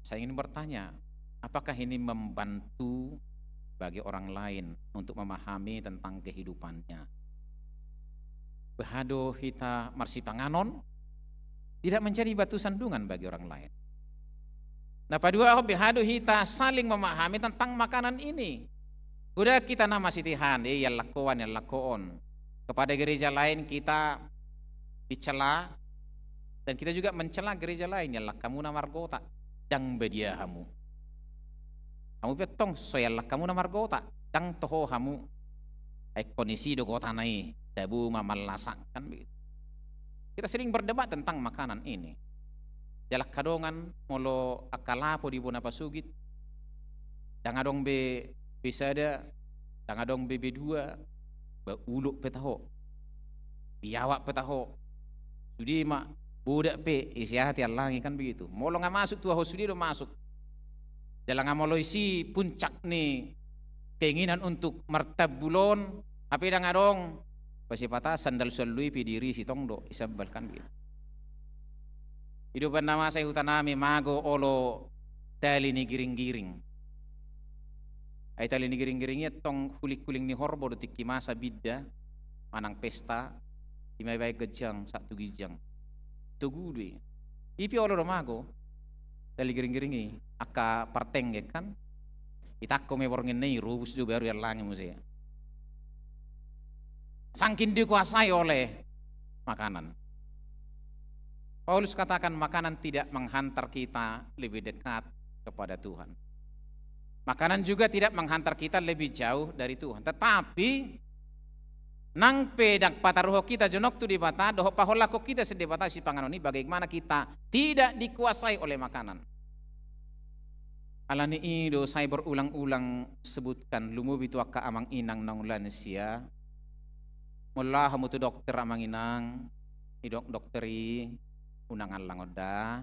Saya ingin bertanya, apakah ini membantu bagi orang lain untuk memahami tentang kehidupannya? Beha do hita marsipanganon, tidak menjadi batu sandungan bagi orang lain. Na paduahon, beha do hita saling memahami tentang makanan ini. Godang hita na masitihan, eh, iallangkoan, iallangkoon. Kepada gereja lain kita dicela, dan kita juga mencela gereja lain, iallangka muna margota, ndang badia hamu. Hamu pe tong so iallangka muna margota, ndang toho hamu. Ai ingkon isi do gotana i, tabo ma mallasak, kan begitu. Kita sering berdebat tentang makanan ini. Jala angka dongan, molo angka lapo di bona pasogit, ndang adong be B sada, ndang adong be B dua, ba ulok pe taho, biawak pe taho. Sude ma, bodak pe, ise aha diallangi, kan begitu. Molo nga masuk tu ahu, sude do masuk. Jala nga molo isi puncak ni keinginan untuk martambul on, hape ndang adong, pasipata sandal suallu i pe diirisi tong do, isambal, kan begitu. I do umbahen na masa i huta nami, mago olo tali ni giring-giring. Ai tali ni giring-giring i antong huling-huling ni horbo do, tingki masa binda manang pesta, ima ibaen ganjang sahat tu ginjang. Togu do i. I pe olo do mago tali giring-giring i, angka partenggen, kan. Itangko ma i borngin na i, rubus do, baru iallangi muse. Sangkin dikuasai oleh makanan. Paulus katakan makanan tidak menghantar kita lebih dekat kepada Tuhan. Makanan juga tidak menghantar kita lebih jauh dari Tuhan. Tetapi nang pe ndang pataruhon hita jonok tu Debata, dohot pahollangkon hita sian Debata sipanganon i, bagaimana kita tidak dikuasai oleh makanan. Alani i do sai berulang-ulang sebutkan, lumobi tu angka amang inang naung lansia. Molo laho hamu tu dokter, amang inang, didok dokter i, unang allang on da,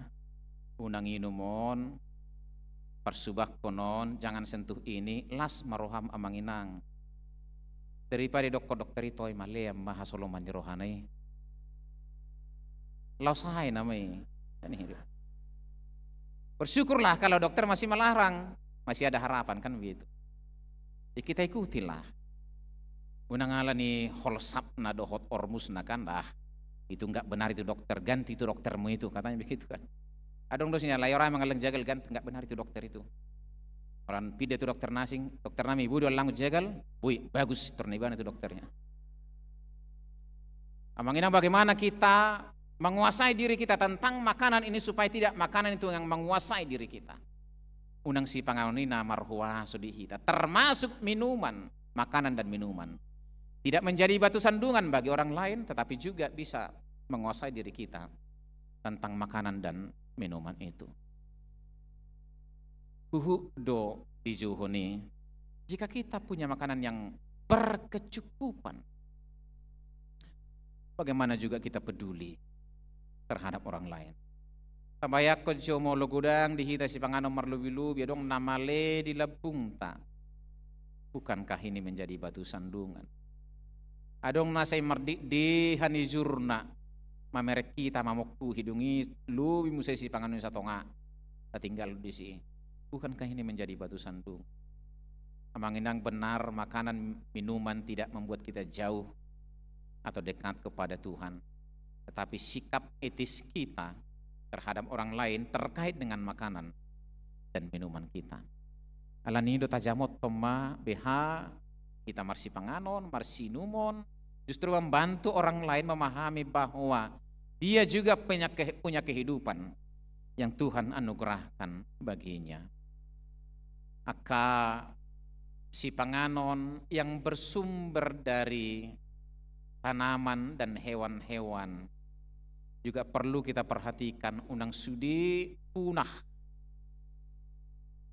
unang inum on, parsubangkon on, jangan sentuh ini, las ma roham, amang inang. Daripada didokkon dokter i, toe ma, lean ma hasoloman ni rohana i. Laos aha i nama i? Kan i do. Bersyukurlah kalau dokter masih melarang, masih ada harapan, kan begitu. Ya, kita ikutilah. Unang ala ni holsapna dohot ormusna, kan, dah. Itu nggak benar itu dokter, ganti itu doktermu itu, katanya begitu, kan. Adong do sian i, alai ora mangallang jagal, ganti, nggak benar itu dokter itu. Orang pinda tu dokter na asing, dokter nami, boi do allangon jagal, boi, bagus, tor na ibana tu dokternya. Amang inang, bagaimana kita menguasai diri kita tentang makanan ini supaya tidak makanan itu yang menguasai diri kita? Unang sipanganon i na marhuaso di hita, termasuk minuman, makanan dan minuman. Tidak menjadi batu sandungan bagi orang lain, tetapi juga bisa menguasai diri kita tentang makanan dan minuman itu. Huhut do dijouhon i, jika kita punya makanan yang berkecukupan, bagaimana juga kita peduli terhadap orang lain? Tabayangkon jo molo godang di hita sipanganon marlobi-lobi, adong na male di lambungta. Bukankah ini menjadi batu sandungan? Adong na sai mardikdihan ijurna, mamereng hita, mamongkuhi, dung i lobi muse sipanganon i satonga, tatinggal disi. Bukankah ini menjadi batu sandungan? Amang inang, benar makanan minuman tidak membuat kita jauh atau dekat kepada Tuhan, tetapi sikap etis kita terhadap orang lain terkait dengan makanan dan minuman kita. Alani i do tajamothon ma beha hita marsipanganon, marsinumon, justru membantu orang lain memahami bahwa dia juga punya ke-, punya kehidupan yang Tuhan anugerahkan baginya. Angka sipanganon yang bersumber dari tanaman dan hewan-hewan juga perlu kita perhatikan, unang sude punah.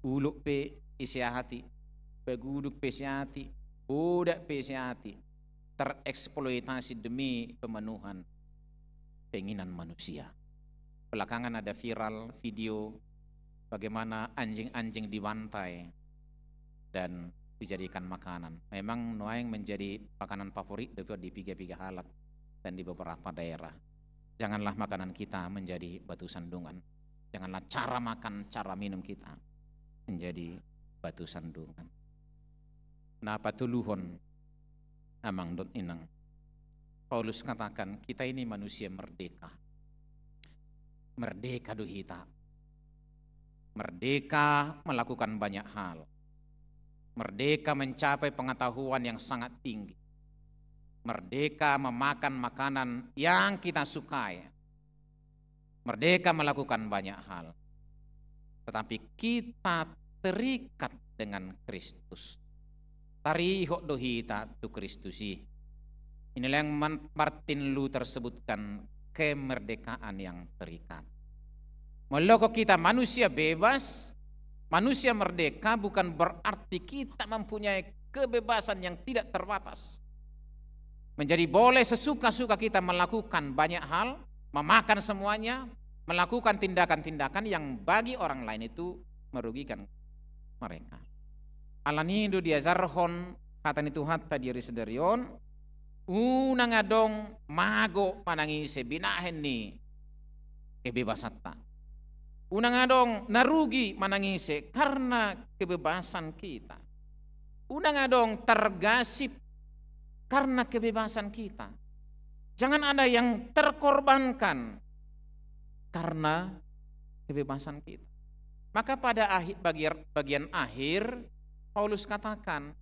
Ulok pe ise hati, baguduk pe ise hati, bodak pe ise hati, tereksploitasi demi pemenuhan keinginan manusia. Belakangan ada viral video bagaimana anjing-anjing dibantai dan dijadikan makanan. Memang nuaeng menjadi makanan favorit dope on di piga-piga halak dan di beberapa daerah. Janganlah makanan kita menjadi batu sandungan. Janganlah cara makan, cara minum kita menjadi batu sandungan. Na patoluhon, amang dohot inang, Paulus katakan, kita ini manusia merdeka. Merdeka do hita. Merdeka melakukan banyak hal. Merdeka mencapai pengetahuan yang sangat tinggi. Merdeka memakan makanan yang kita sukai. Merdeka melakukan banyak hal. Tetapi kita terikat dengan Kristus. Tarihot do hita tu Kristus i. Inilah yang Man-, Martin Luther sebutkan kemerdekaan yang terikat. Molo kita manusia bebas, manusia merdeka bukan berarti kita mempunyai kebebasan yang tidak terbatas. Menjadi boleh sesuka-suka kita melakukan banyak hal, memakan semuanya, melakukan tindakan-tindakan yang bagi orang lain itu merugikan mereka. Alani i do diajarhon hata ni Tuhanta di ari sadari on, unang adong mago manang ise binahen ni kebebasanta. Unang adong na rugi manang ise karena kebebasan kita. Unang adong targasip karena kebebasan kita. Jangan ada yang terkorbankan karena kebebasan kita. Maka pada akhir, bagian, bagian akhir, Paulus katakan,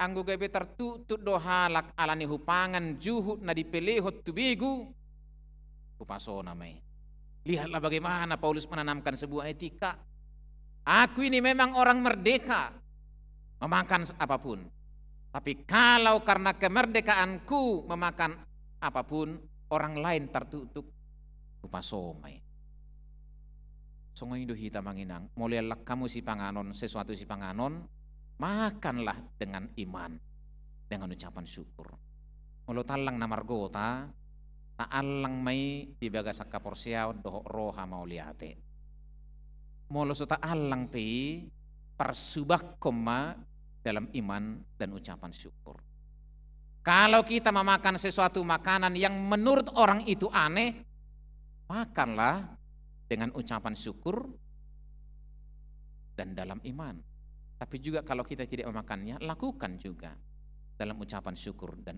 anggo gabe tartuktuk do halak ala ni hupangan juhut na dipelehon tu begu, hupasona ma i. Lihatlah bagaimana Paulus menanamkan sebuah etika. Aku ini memang orang merdeka memakan apapun. Tapi kalau karena kemerdekaanku memakan apapun, orang lain tartuktuk, hupasoma i. Songon i do hita, amang inang, molo iallang hamu sipanganon, sesuatu sipanganon, makanlah dengan iman, dengan ucapan syukur. Molo taallang na margota, taallang ma i di bagasan haporseaon dohot roha mauliate. Molo so taallang pe i, parsubangkon ma dalam iman dan ucapan syukur. Kalau kita memakan sesuatu makanan yang menurut orang itu aneh, makanlah dengan ucapan syukur dan dalam iman. Tapi juga kalau kita tidak memakannya, lakukan juga dalam ucapan syukur dan,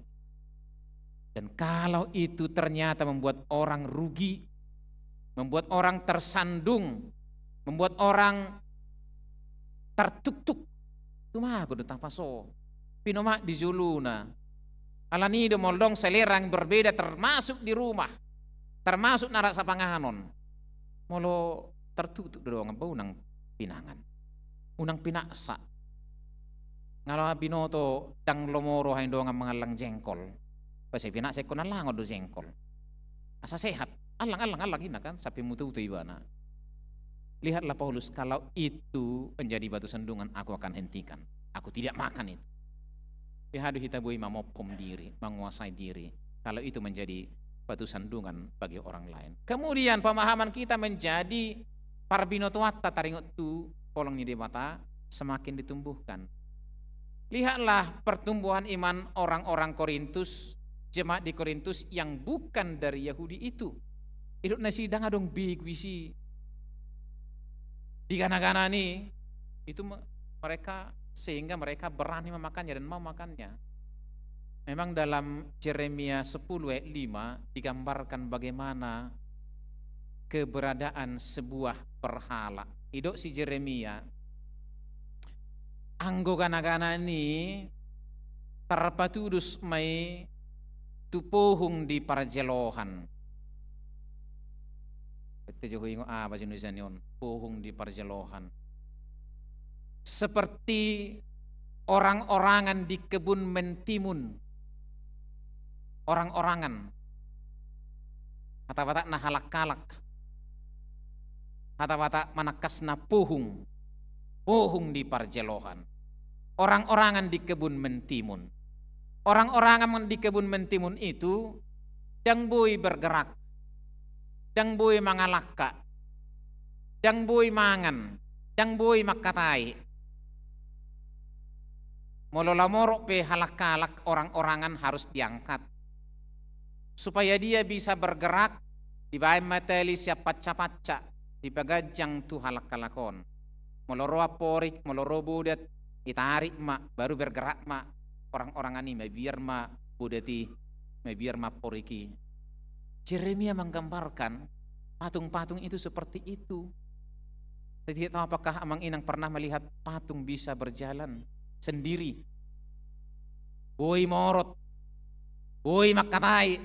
dan kalau itu ternyata membuat orang rugi, membuat orang tersandung, membuat orang tartuktuk. Tumagon do tapaso. Pinomat di jolona. Alani do molo adong selera yang berbeda, termasuk di rumah, termasuk na rasa panganon. Molo tartuktuk do dongan, ba unang pinangan, unang pinaksa. Nga binoto ndang lomo roha ni dongan mangallang jengkol, ba sai pinaksa ingkon allangon do jengkol. Asa sehat. Allang, allang, allang, ninna kan, sampe muto-uto ibana. Lihatlah Paulus, kalau itu menjadi batu sandungan, aku akan hentikan. Aku tidak makan itu. Pehadu hita boi mamophom diri, menguasai diri, kalau itu menjadi batu sandungan bagi orang lain. Kemudian pemahaman kita menjadi parbinotoanta taringot tu holong ni Debata semakin ditumbuhkan. Lihatlah pertumbuhan iman orang-orang Korintus, jemaat di Korintus yang bukan dari Yahudi itu. Didok nasida ndang adong begu disi. Digana-ganai, itu me-, mereka, sehingga mereka berani memakannya dan mau makannya. Memang dalam Jeremia sepuluh ayat lima digambarkan bagaimana keberadaan sebuah berhala. Didok si Jeremia, anggo gana-ganai tarpatudus ma i tu pohung di parjelohan. Bete jo huingot aha bahasa Indonesia ni on, pohung di parjelohan. Seperti orang-orangan di kebun mentimun. Orang-orangan. Hata Batak na halak-halak. Hata Batak manangkasna pohung. Pohung di parjelohan. Orang-orangan di kebun mentimun. Orang-orangan di kebun mentimun itu ndang boi bergerak, ndang boi mangalangka, ndang boi mangan, ndang boi mangkatai. Molo lamorot pe halak-halak, orang-orangan harus diangkat. Supaya dia bisa bergerak, dibaen ma tali sian panca-panca, dipaganjang tu halak-halak on. Molo ro amporik, molo ro bodat, ditarik ma, baru bergerak ma orang-orangan i, mabiar ma bodat i, mabiar ma amporik i. Jeremia menggambarkan patung-patung itu seperti itu. Saya tidak tahu apakah amang inang pernah melihat patung bisa berjalan sendiri. Boi morot, boi mangkatai.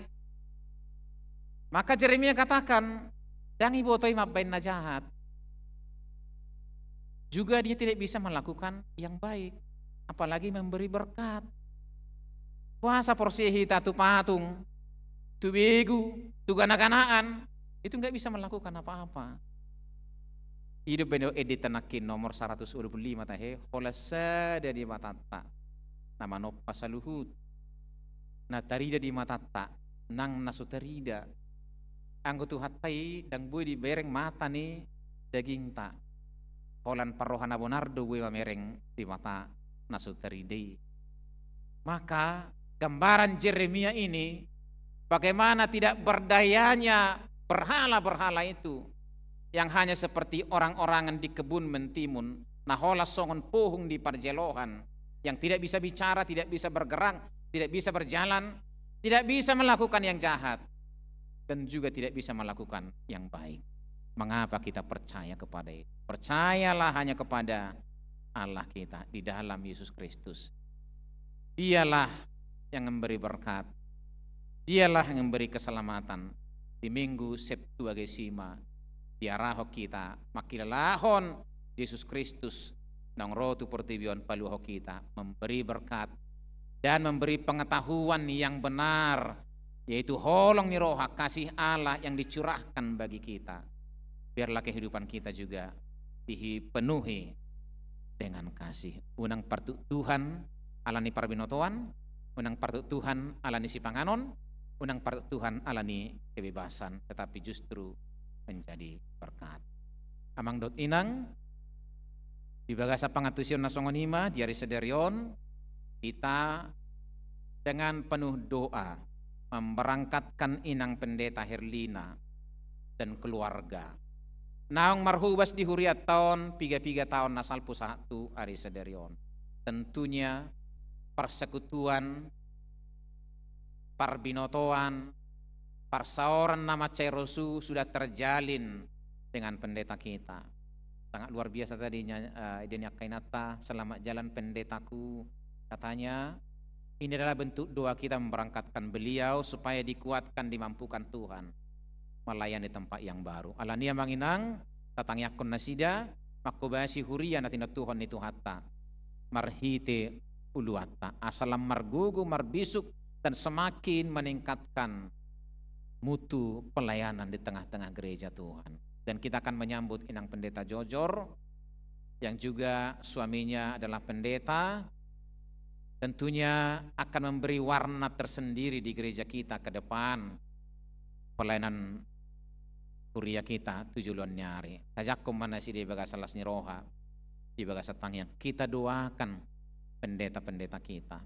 Maka Jeremia katakan, ndang diboto i mambaen na jahat. Juga dia tidak bisa melakukan yang baik, apalagi memberi berkat. Boasa porsea hita tu patung, tu begu, tu gana-ganaan, itu nggak bisa melakukan apa-apa. Didok baen ende ta nangkin nomor saratus dua puluh lima tahe, holan sada Debatanta na manompa saluhut, na tarida di matanta nang na so tarida. Anggo Tuhanta i ndang boi dibereng mata ni dagingta. Holan parroha na bonar do boi mamereng Debata na so tarida i. Maka gambaran Jeremia ini bagaimana tidak berdayanya berhala-berhala itu yang hanya seperti orang-orangan di kebun mentimun, na holan songon pohung di parjelohan, yang tidak bisa bicara, tidak bisa bergerak, tidak bisa berjalan, tidak bisa melakukan yang jahat, dan juga tidak bisa melakukan yang baik. Mengapa kita percaya kepada itu? Percayalah hanya kepada Allah kita di dalam Yesus Kristus. Dialah yang memberi berkat. Dialah yang memberi keselamatan. Di Minggu Septuagesima, diarahon hita mangkilalahon Jesus Kristus, naung ro tu portibi on paluahon hita, memberi berkat dan memberi pengetahuan yang benar, yaitu holong ni roha kasih Allah yang dicurahkan bagi kita. Biarlah kehidupan kita juga dipenuhi dengan kasih. Unang partuktuhan ala ni parbinotoan, unang partuktuhan ala ni sipanganon, unang partuktuhan ala ni kebebasan, tetapi justru menjadi berkat. Amang dohot inang, di bagasan pangantusion na songon i ma di ari sadari on, hita dengan penuh doa memberangkatkan Inang Pendeta Herlina dan keluarga naung marhobas di hurianta on piga-piga taon na salpu sahat tu ari sadari on. Tentunya persekutuan, parbinotoan, parsaoran na mansai rosu sudah terjalin dengan pendeta kita. Sangat luar biasa tadi, eh, ide ni angka inanta, "Selamat jalan pendetaku." Katanya, ini adalah bentuk doa kita memberangkatkan beliau supaya dikuatkan, dimampukan Tuhan melayani tempat yang baru. Alani i, amang inang, tatangiangkon nasida, manghobasi huria na tinontuhon ni Tuhanta marhite uluanta, asa lam margogo, marbisuk, dan semakin meningkatkan mutu pelayanan di tengah-tengah gereja Tuhan. Dan kita akan menyambut Inang Pendeta Jojor, yang juga suaminya adalah pendeta, tentunya akan memberi warna tersendiri di gereja kita ke depan, pelayanan huria kita tu joloan ni ari. Tajangkon ma nasida di bagasan las ni roha, di bagasan tangiang. Kita doakan pendeta-pendeta kita.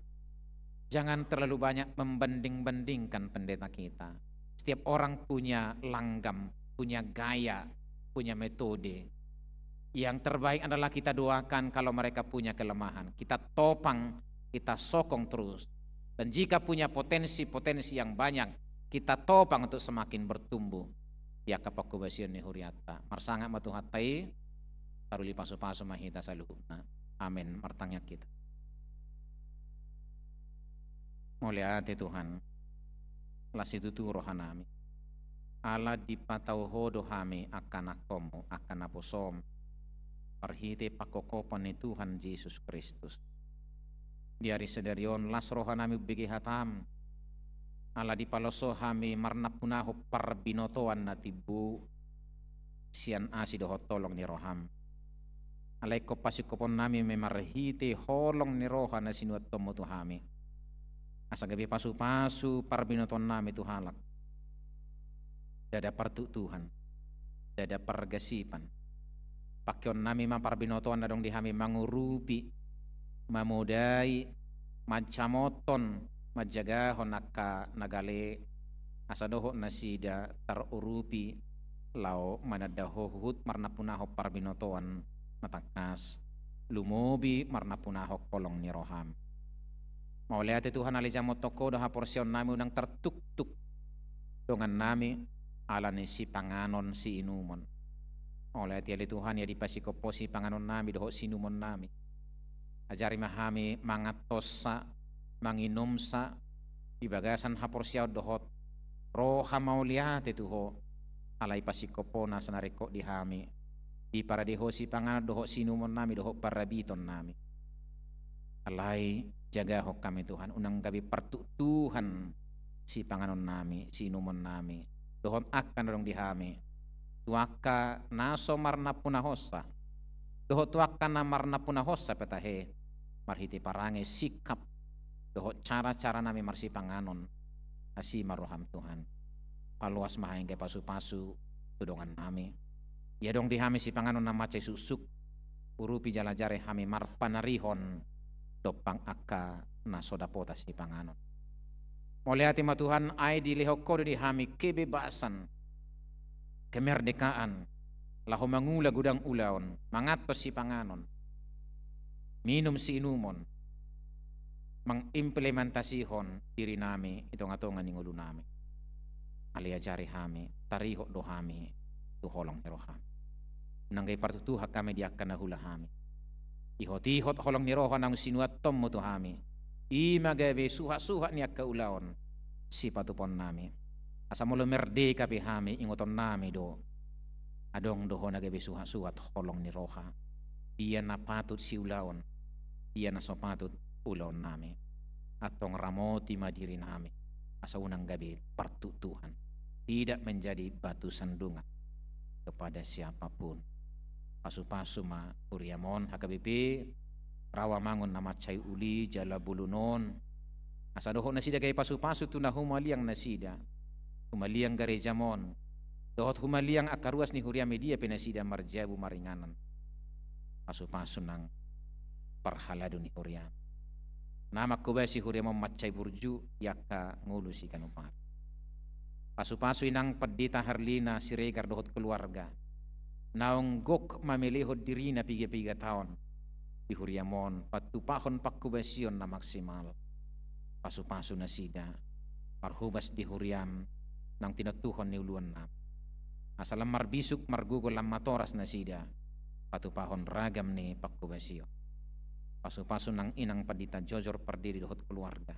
Jangan terlalu banyak membanding-bandingkan pendeta kita. Setiap orang punya langgam, punya gaya, punya metode. Yang terbaik adalah kita doakan kalau mereka punya kelemahan. Kita topang, kita sokong terus. Dan jika punya potensi-potensi yang banyak, kita topang untuk semakin bertumbuh. Di angka panghobasion ni hurianta. Marsangap ma Tuhanta i, taruli pasu-pasu ma hita saluhutna. Amen. Martangiang hita. Mauliate Tuhan, las situtu rohanami. Ala dipatau Ho do hami angka anakkonmu, angka naposom, marhite pangkophopon ni Tuhan Jesus Kristus. Di ari sadari on las rohanami umbege hatam, ala dipaloas Ho hami marnampunahon parbinotoan na timbo, sian asi dohot holong ni roham. Alai ingkon pasingkophonnami ma i marhite holong ni roha na sinuantonmu tu hami. Asa gabe pasu-pasu parbinotoannami tu halak. Ndada partuktuhan, ndada pargasipan. Pangkeonnami ma parbinotoan na adong di hami mangurupi, mamodai, mancamothon, manjagahon angka na gale, asa dohot nasida tarurupi laho mananda Ho huhut marnampunahon parbinotoan na tangkas, lumobi marnampunahon holong ni roham. Mauliate Tuhan, ala dijamothon Ho do haporseaonnami, unang tartuktuk dongannami ala ni sipanganon siinumon. Mauliate ale Tuhan, ia dipasingkop Ho sipanganonnami dohot siinumonnami. Ajari ma hami manganhonsa, manginumsa di bagasan haporseaon dohot roha mauliate tu Ho. Alai pasingkop Ho nasa na ringkot di hami, diparade Ho sipanganon dohot siinumonnami dohot parabitonnami. Alai jagahon hami Tuhan, unang gabe partuktuhan sipanganonnami, siinumonnami, dohot angka na adong di hami, tu angka na so marnampunahonsa, dohot tu angka na marnampunahonsa pe tahe, marhite parange, sikap, dohot cara-caranami marsipanganon. Asi ma roham Tuhan, paloas ma hami gabe pasu-pasu tu dongannami. Ia adong di hami sipanganon na mansai suksuk, urupi jala ajari hami marpanarihon dompak angka na so dapotan sipanganon. Mauliate ma Tuhan, ai dilehon Ho do di hami kebebasan, kemerdekaan, laho mangula godang ulaon, manganhon sipanganon, minum siinumon, mangimplementasihon dirinami di tonga-tonga ni ngolunami. Alai ajari hami, tarihot do hami tu holong ni roham. Unang gabe partuktuhan hami di angka na huula hami. Ihot-ihot holong ni roha naung sinuantonmu tu hami, i ma gabe suhat-suhat ni angka ulaon sipatupaonnami. Asa molo merdeka pe hami, ingotonnami do, adong do Ho na gabe suhat-suhat holong ni roha. Dia na patut siulaon, dia na so patut ulaonnami. Antong ramoti ma dirinami, asa unang gabe partuktuhan, tidak menjadi batu sandungan kepada siapapun. Pasu-pasu ma huriam on H K B P, rawa mangun na mansai uli jala bolon on, asa dohot nasida gabe pasu-pasu tu na humaliang nasida, humaliang garejam on, dohot humaliang angka ruas ni huriam i dia pe nasida marjabu maringanan. Pasu-pasu nang parhalado ni huriam, na manghobasi huriam on mansai burju di angka ngolu siganup ari. Pasu-pasu inang Pandita Herlina Siregar dohot keluarga, naung gok mamelehon dirina piga-piga taon di huriam on, patupahon panghobasion na maksimal. Pasu-pasu nasida, parhobas di huriam naung tinontuhon ni uluannami, asa lam marbisuk margogo lam matoras nasida, patupahon ragam ni pangkobasion. Pasupasu nang inang pandita jojor pardidi dohot keluarga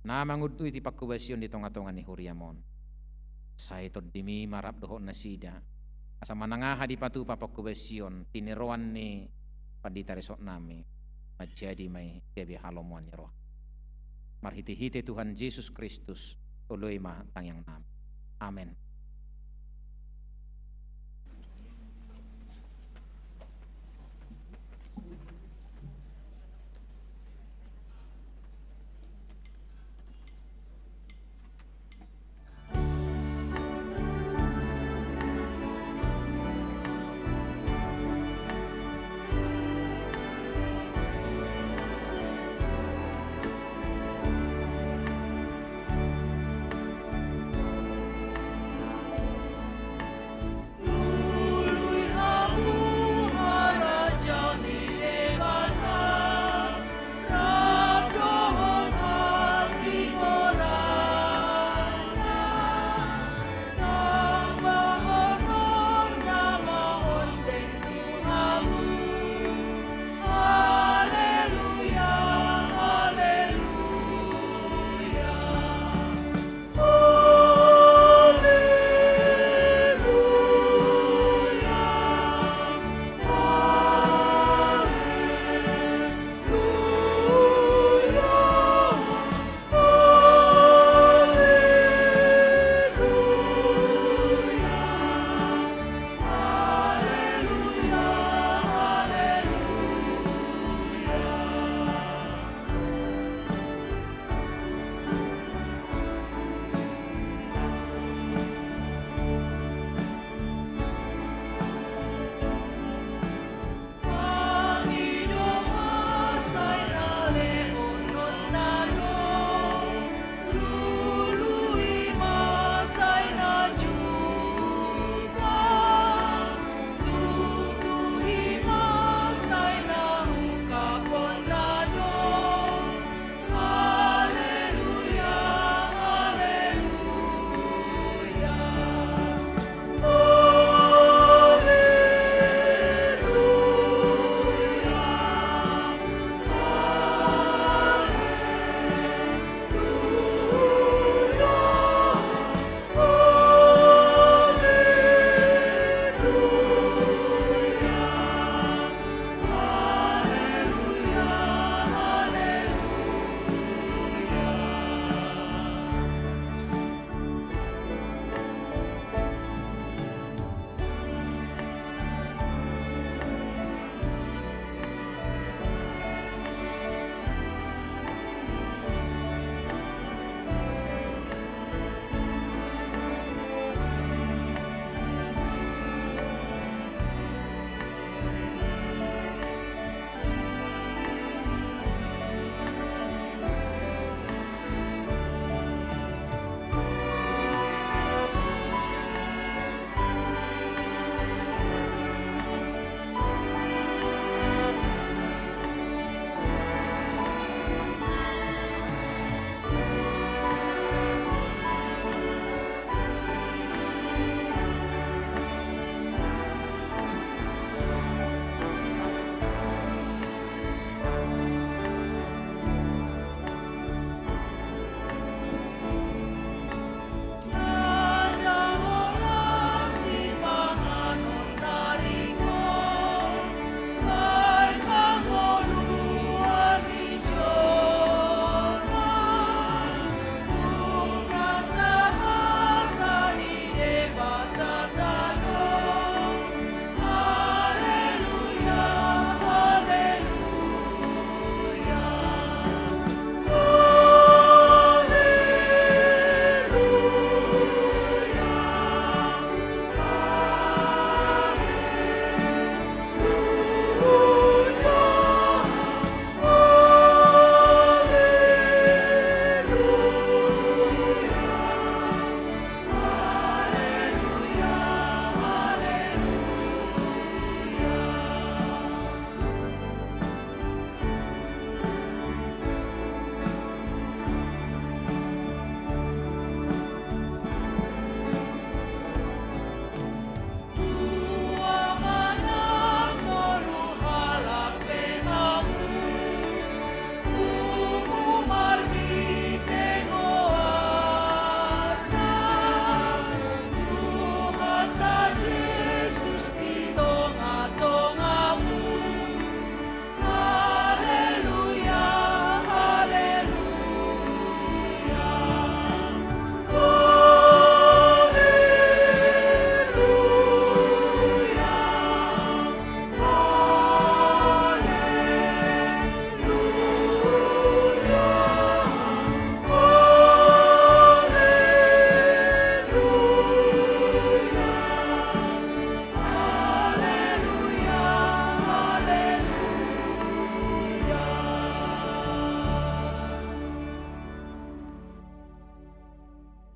na mangunduti pangkobasion di tongatonga ni huriam on. Sai tondimi ma rap dohot nasida, asa manang aha dipatupa pangkobasion tiniroan ni pandita resort nami, manjadi ma i gabe halomoan ni roha. Marhitehite Tuhan Jesus Kristus, oloi ma tangiang nami. Amen.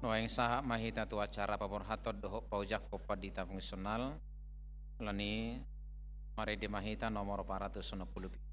Nuaeng sahat ma hita tu acara paborhaton dohot paojak pandita fungsional. Alani i marende ma hita nomor opat ratus onom pulu pitu.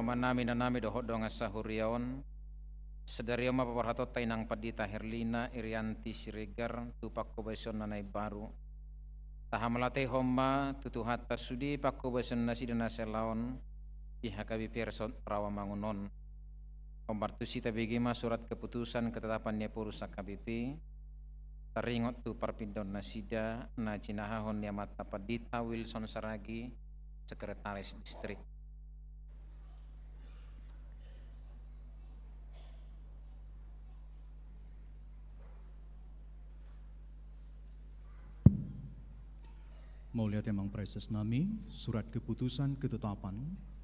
Amang nami, inang nami dohot dongan sahuria on, sadari on ma paborhatonta inang pandita Herlina Irianti Siregar tu panghobasionna na imbaru. Tahamauliatehon ma tu Tuhanta sude panghobasion nasida na siala on di H K B P Resort Rawamangun on. Hombar tusi tabege ma surat keputusan ketetapan ni Ephorus H K B P, taringot tu parpindaon nasida na jinahahon ni amanta Pandita Wilson Saragi, Sekretaris Distrik. Mauliate amang praeses nami, surat keputusan ketetapan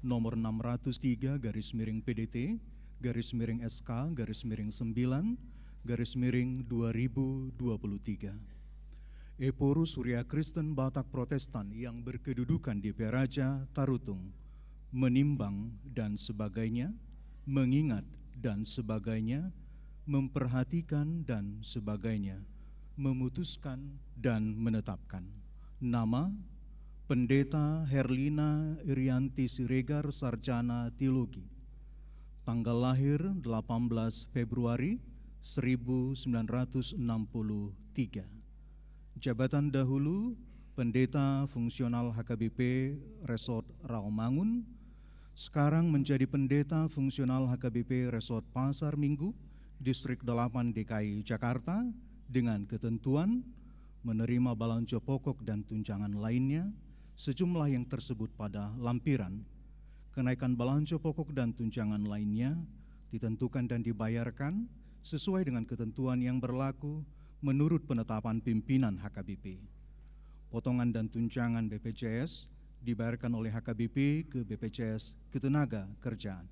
nomor enam ratus tiga garis miring P D T garis miring S K garis miring sembilan garis miring dua ribu dua puluh tiga. Ephorus Huria Kristen Batak Protestan yang berkedudukan di Peraja Tarutung, menimbang dan sebagainya, mengingat dan sebagainya, memperhatikan dan sebagainya, memutuskan dan menetapkan. Nama, Pendeta Herlina Irianti Siregar, Sarjana Teologi. Tanggal lahir delapan belas Februari seribu sembilan ratus enam puluh tiga. Jabatan dahulu Pendeta Fungsional H K B P Resort Rawamangun, sekarang menjadi Pendeta Fungsional H K B P Resort Pasar Minggu, Distrik delapan D K I Jakarta, dengan ketentuan menerima balanjo pokok dan tunjangan lainnya sejumlah yang tersebut pada lampiran. Kenaikan balanjo pokok dan tunjangan lainnya ditentukan dan dibayarkan sesuai dengan ketentuan yang berlaku menurut penetapan pimpinan H K B P. Potongan dan tunjangan B P J S dibayarkan oleh H K B P ke B P J S Ketenagakerjaan.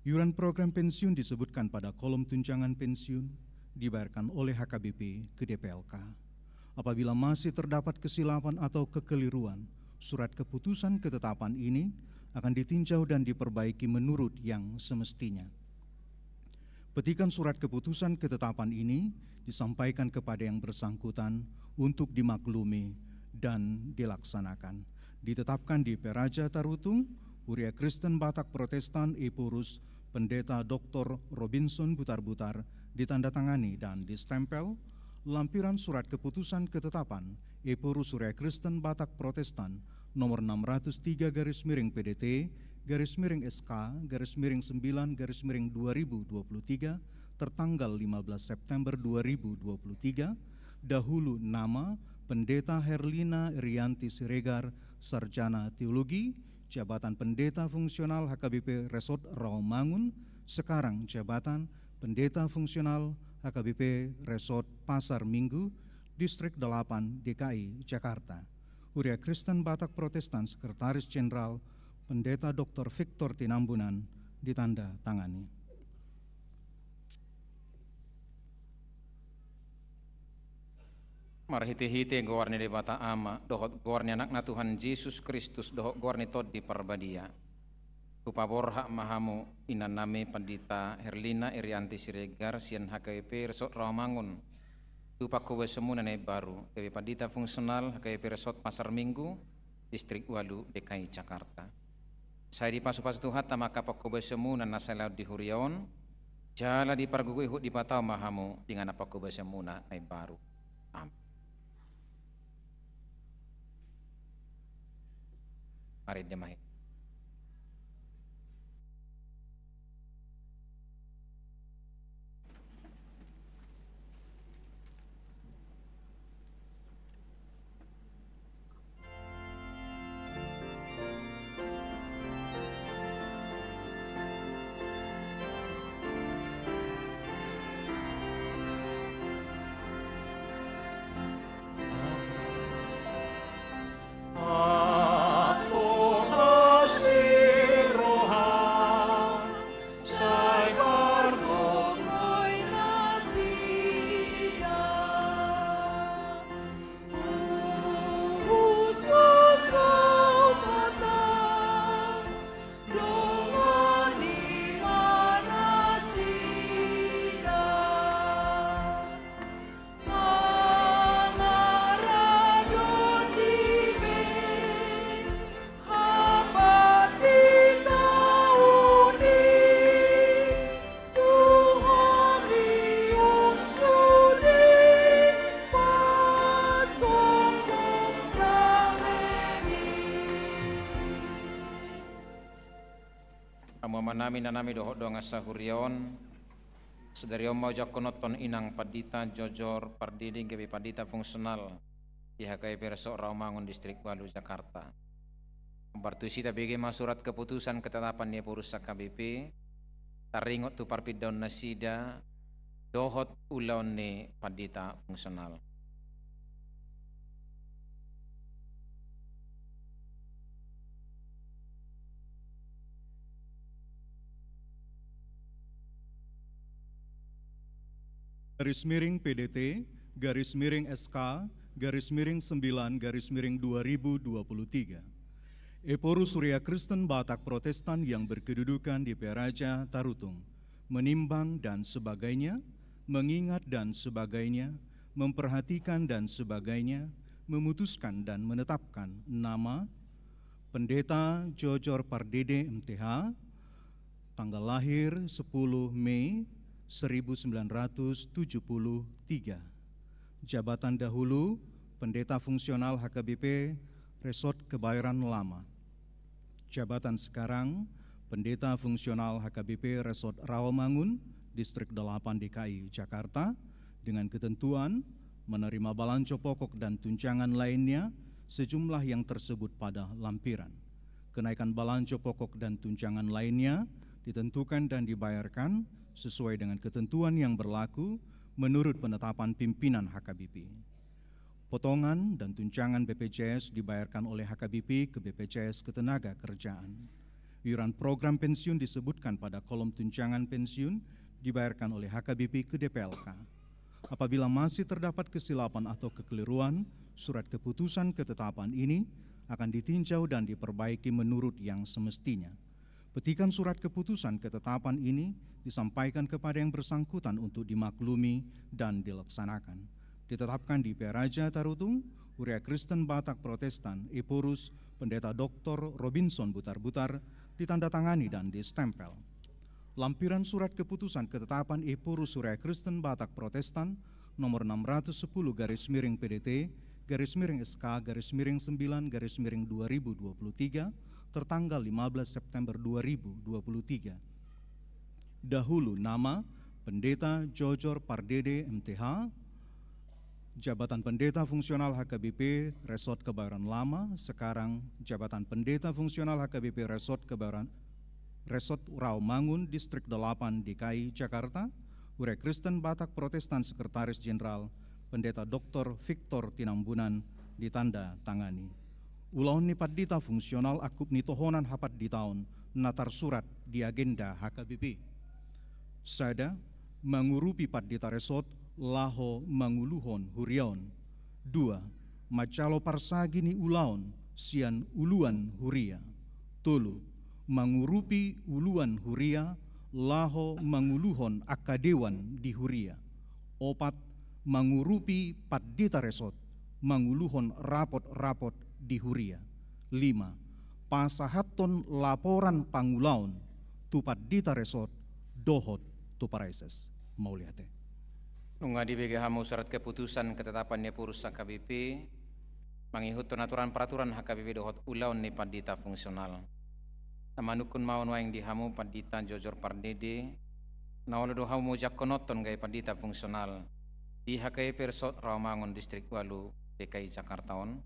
Iuran program pensiun disebutkan pada kolom tunjangan pensiun dibayarkan oleh H K B P ke D P L K. Apabila masih terdapat kesilapan atau kekeliruan, surat keputusan ketetapan ini akan ditinjau dan diperbaiki menurut yang semestinya. Petikan surat keputusan ketetapan ini disampaikan kepada yang bersangkutan untuk dimaklumi dan dilaksanakan. Ditetapkan di Peraja Tarutung, Huria Kristen Batak Protestan Ephorus, Pendeta Doktor Robinson Butarbutar, ditandatangani dan distempel, lampiran surat keputusan ketetapan Ephorus Huria Kristen Batak Protestan nomor enam ratus tiga garis miring P D T garis miring S K garis miring sembilan garis miring dua ribu dua puluh tiga, tertanggal lima belas September dua ribu dua puluh tiga, dahulu nama Pendeta Herlina Irianti Siregar, Sarjana Teologi, jabatan Pendeta Fungsional H K B P Resort Rawamangun, sekarang jabatan Pendeta Fungsional H K B P Resort Pasar Minggu, Distrik delapan D K I Jakarta. Huria Kristen Batak Protestan, Sekretaris Jenderal, Pendeta Doktor Victor Tinambunan, ditanda tangani. Marhitehite goar ni Debata Ama, dohot goar ni Anakna Tuhan Jesus Kristus, dohot goar ni Tondi Parbadia, hupaborhat ma hamu, inang nami Pandita Herlina Irianti Siregar, sian H K B P Resort Rawamangun, tu panghobasionmuna na imbaru, gabe Pandita Fungsional H K B P Resort Pasar Minggu, Distrik ualu D K I Jakarta. Sai dipasupasu Tuhanta ma angka panghobasionmuna na siala on di huria on, jala dipargogoi huhut dipatau ma hamu di inganan panghobasionmuna na imbaru. Amin. Marende ma hita. Hamu amanami, inanami dohot dongan sahuria on, sadari on ma ujungkon nonton inang pandita jojor pardede gabe pandita fungsional di H K B P Resort Rawamangun, Distrik Walu, Jakarta. Hombar tusi tabege ma surat keputusan ketetapan ni Ephorus H K B P, taringot tu parpindaon nasida dohot ulaon ni pandita fungsional. Garis miring P D T, garis miring S K, garis miring sembilan, garis miring dua ribu dua puluh tiga. Ephorus Huria Kristen Batak Protestan yang berkedudukan di Pearaja Tarutung, menimbang dan sebagainya, mengingat dan sebagainya, memperhatikan dan sebagainya, memutuskan dan menetapkan nama Pendeta Jojor Pardede, M T H, tanggal lahir sepuluh Mei seribu sembilan ratus tujuh puluh tiga. Jabatan dahulu, Pendeta Fungsional H K B P Resort Kebayoran Lama. Jabatan sekarang, Pendeta Fungsional H K B P Resort Rawamangun, Distrik delapan D K I Jakarta, dengan ketentuan menerima balanco pokok dan tunjangan lainnya sejumlah yang tersebut pada lampiran. Kenaikan balanco pokok dan tunjangan lainnya ditentukan dan dibayarkan sesuai dengan ketentuan yang berlaku menurut penetapan pimpinan H K B P. Potongan dan tunjangan B P J S dibayarkan oleh H K B P ke B P J S Ketenagakerjaan. Iuran program pensiun disebutkan pada kolom tunjangan pensiun dibayarkan oleh H K B P ke D P L K. Apabila masih terdapat kesilapan atau kekeliruan, surat keputusan ketetapan ini akan ditinjau dan diperbaiki menurut yang semestinya. Petikan surat keputusan ketetapan ini disampaikan kepada yang bersangkutan untuk dimaklumi dan dilaksanakan. Ditetapkan di Pearaja Tarutung, Huria Kristen Batak Protestan, Ephorus, Pendeta Doktor Robinson Butarbutar, ditandatangani dan distempel. Lampiran surat keputusan ketetapan Ephorus Huria Kristen Batak Protestan nomor enam ratus sepuluh garis miring P D T garis miring S K garis miring sembilan garis miring dua ribu dua puluh tiga, tertanggal lima belas September dua ribu dua puluh tiga. Dahulu nama Pendeta Jojor Pardede, M T H, jabatan Pendeta Fungsional H K B P Resort Kebayoran Lama, sekarang jabatan Pendeta Fungsional H K B P Resort Kebayoran, Resort Rawamangun, Distrik delapan D K I Jakarta, Huria Kristen Batak Protestan, Sekretaris Jenderal, Pendeta Doktor Victor Tinambunan, ditandatangani. Ulaon ni pandita fungsional angkup ni tohonan hapanditaon na tarsurat di agenda H K B P. Sada, mangurupi pandita resort laho manguluhon huria on. Dua, manjalo parsagi ni ulaon sian uluan huria. Tolu, mangurupi uluan huria laho manguluhon angka dewan di huria. Opat, mangurupi pandita resort manguluhon rapot-rapot di huria. Lima, pasahathon laporan pangulaon tu pandita resort dohot tu praeses. Mauliate. Nunga dibege hamu surat keputusan ketetapan ni Ephorus H K B P, mangihuthon aturan-peraturan H K B P dohot ulaon ni pandita fungsional. Na manungkun ma nuaeng di hamu pandita jojor pardede, na olo do hamu mojangkononhon gabe pandita fungsional di H K B P Resort Rawamangun Distrik Walu D K I Jakarta on.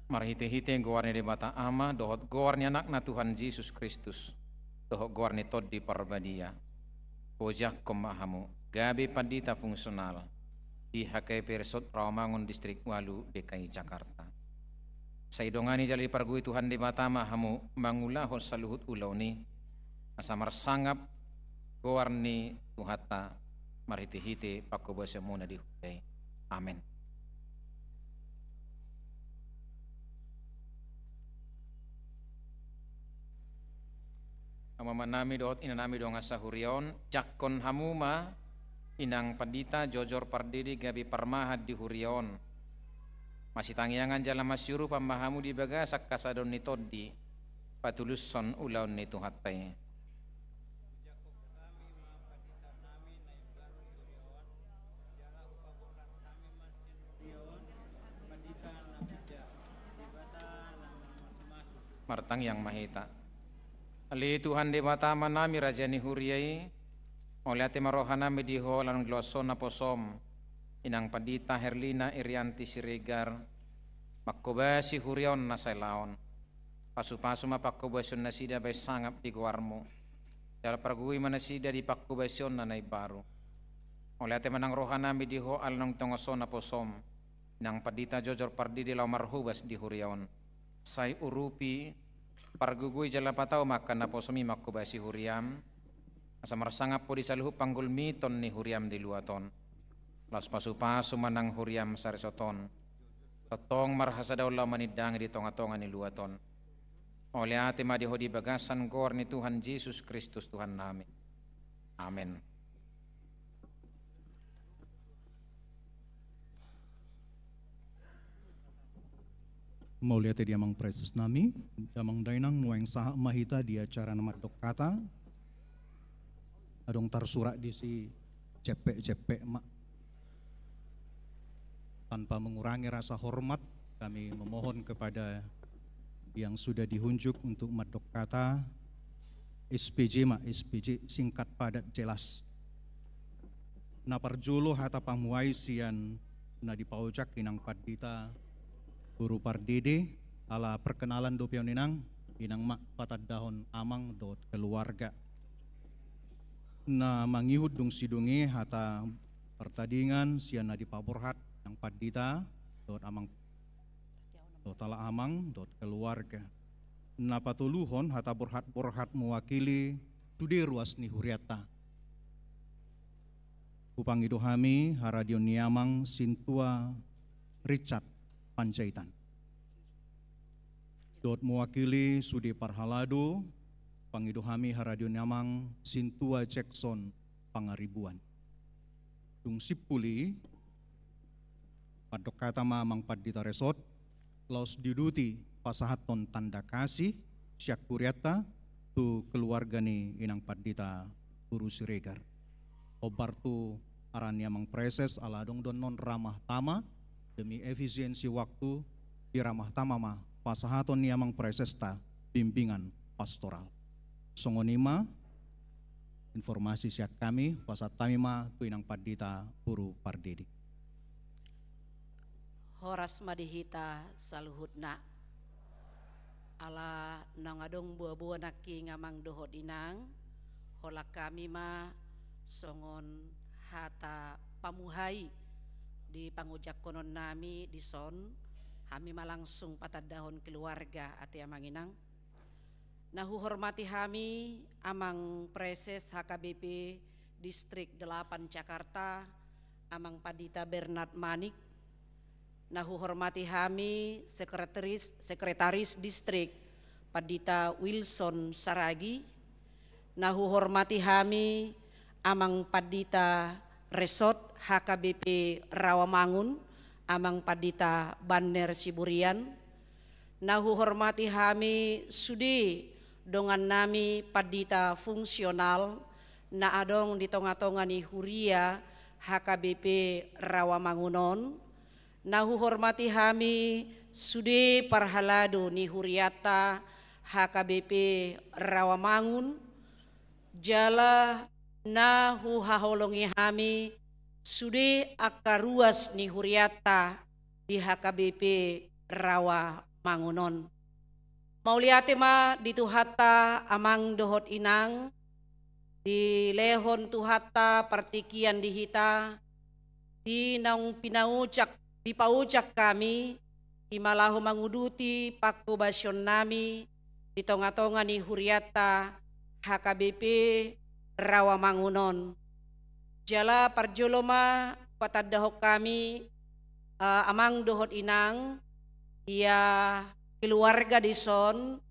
Marhite-hite goar ni Debata Ama dohot goar ni Anakna Tuhan Jesus Kristus dohot goar ni Tondi Parbadia, mojangkon ma hamu gabe pandita fungsional di H K B P Resort Rawamangun Distrik Walu D K I Jakarta. Sai didongani jala dipargogoi Tuhan Debata ma hamu mangulahon saluhut ulaon i, asa marsangap goar ni Tuhanta marhite-hite pangkobasionmuna di huria i. Amen. Amamanami dohot inanami dongan sahuria on, jangkon hamu ma inang pandita jojor pardede gabe parmahan di huria on. Masitangiangan jala masiurupan ma hamu di bagasan hasadaon ni tondi, patulushon ulaon ni Tuhanta i. Martangiang ma hita. Ale Tuhan Debata Amanami, raja ni huria i, mauliate ma rohanami di Ho ala naung dilehon Ho naposom inang pandita Herlina Irianti Siregar, mangkobasi huria on na sai laon. Pasu-pasu ma pangkobasion nasida bahen sangap di goarmu, jala pargogoi ma nasida di pangkobasionna na imbaru. Mauliate ma nang rohanami di Ho ala naung dilehon Ho naposom inang pandita jojor pardede laho marhobas di huria on. Sai urupi, pargogoi jala patau ma angka naposom i mangkobasi huriam, asa marsangap Ho di saluhut panggulmiton ni huriam di luat on. Laos pasu-pasu ma nang huriam saresort on, tongtong marhasadaon laho manindangi di tonga-tonga ni luat on. Mauliate ma di Ho di bagasan goar ni Tuhan Jesus Kristus Tuhannami. Amen. Mauliate di amang presesnami, damang dainang, nuaeng sahat ma hita di acara na mandok hata. Adong tarsurat disi, jempek-jempek ma. Tanpa mengurangi rasa hormat, kami memohon kepada yang sudah diunjuk untuk mandok hata, S P J ma, S P J, singkat, padat, jelas. Na parjolo hata pamuhai sian na dipaojak inang pandita boru pardede, ala perkenalan dope on inang, inang ma patandahon amang dohot keluarga. Na mangihut dung sidung i hata partadingan sian na dipaborhat inang pandita dohot amang, dohot ala amang dohot keluarga. Na patoluhon hata borhat-borhat mewakili sude ruas ni hurianta. Hupangido hami haradion ni amang Sintua Richard Panjaitan. Dohot mewakili sude parhalado, hupangido hami haradion ni amang Sintua Jackson Pangaribuan. Dung simpul i, mandok hata ma amang pandita resort, laos diuduti pasahathon tanda kasih sian hurianta tu keluarga ni inang pandita boru Siregar. Hombar tu aran ni amang preses, ala adong do annon ramah tamah, demi efisiensi waktu, di ramah tamah ma pasahaton ni amang presesta bimbingan pastoral. Songon i ma informasi sian hami, pasahat hami ma tu inang pandita boru pardede. Horas ma di hita saluhutna. Ala naung adong boa-boa nangkin amang dohot inang, holan hami ma songon hata pamuhai di pangojakkononnami dison, hami ma langsung patandahon keluarga, ate amang inang. Na huhormati hami amang preses H K B P Distrik Delapan Jakarta, amang pandita Bernard Manik. Na huhormati hami sekretaris, sekretaris distrik, pandita Wilson Saragi. Na huhormati hami amang pandita resort H K B P Rawamangun, amang pandita Banner Siburian. Na huhormati hami sude dongannami pandita fungsional na adong di tonga-tonga ni huria H K B P Rawamangun on, na huhormati hami sude parhalado ni hurianta H K B P Rawamangun, jala na huhaholongi hami sude angka ruas ni hurianta di H K B P Rawamangun on. Mauliate ma di Tuhanta, amang dohot inang, dilehon Tuhanta partingkian di hita, di naung pinaucak, dipaucak hami, i ma laho manguduti pangkobasionnami di tonga-tonga ni hurianta H K B P Rawamangun on. Jala parjolo ma patandahon hami, eh, amang dohot inang, ia keluarga dison,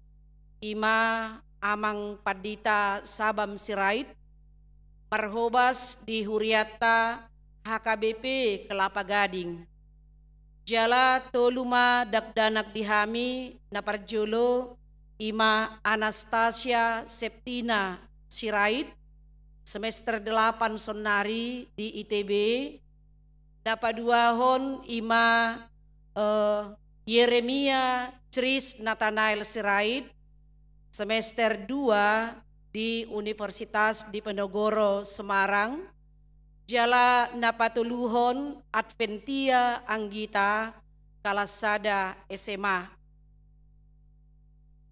i ma amang pandita Sabam Sirait, marhobas di hurianta H K B P Kelapa Gading. Jala tolu ma dakdanak di hami, na parjolo i ma Anastasia Septina Sirait, semester delapan saonnari di I T B, na paduahon i ma, eh, Yeremia Tris Natanael Sirait, semester dua di Universitas Diponegoro Semarang, jala na patoluhon Adventia Anggita, kalas sada S M A.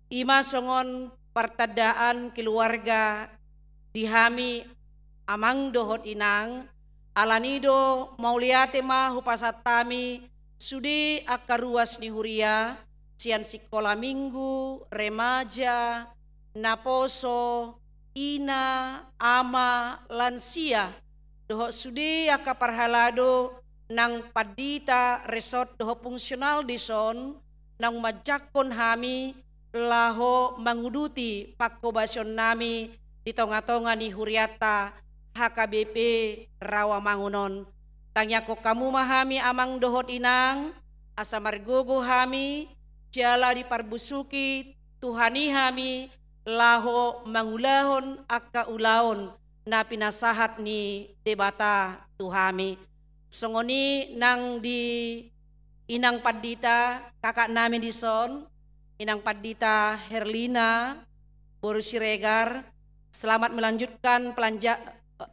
I ma songon partandaan keluarga di hami amang dohot inang, alani do mauliate ma hupasahat hami sude angka ruas ni huria, sian sikola minggu, remaja, naposo, ina, ama, lansia, dohot sude angka parhalado nang pandita resort dohot fungsional dison, naung manjangkon hami laho manguduti pangkobasionnami di tonga-tonga ni hurianta H K B P Rawamangun on. Tangiangkon hamu ma hami amang dohot inang, asa margogo hami, jala diparbusuki Tuhan i hami laho mangulahon angka ulaon na pinasahat ni Debata tu hami. Songon i nang di inang pandita, kakaknami dison, inang pandita Herlina boru Siregar, selamat melanjutkan pelanja-,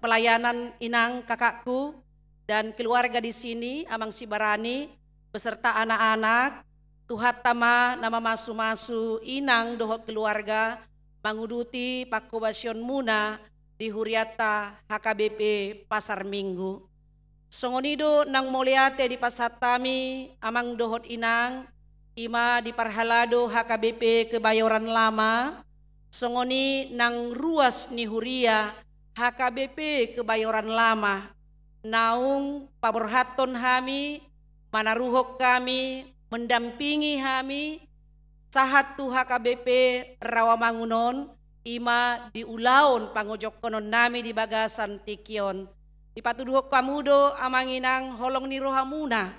pelayanan inang kakakku dan keluarga di sini, amang Sibarani, beserta anak-anak, Tuhanta ma na mamasu-masu inang dohot keluarga manguduti pangkobasionmuna di hurianta H K B P Pasar Minggu. Songon i do nang mauliate dipasahat hami amang dohot inang, i ma di parhalado H K B P Kebayoran Lama, songon i nang ruas ni huria H K B P Kebayoran Lama, naung paborhathon hami, manaruhon hami, mendampingi hami, sahat tu H K B P Rawamangun on, i ma di ulaon pangojongkononnami di bagasan tingki on. Dipatuduhon hamu do amang inang holong ni rohamuna,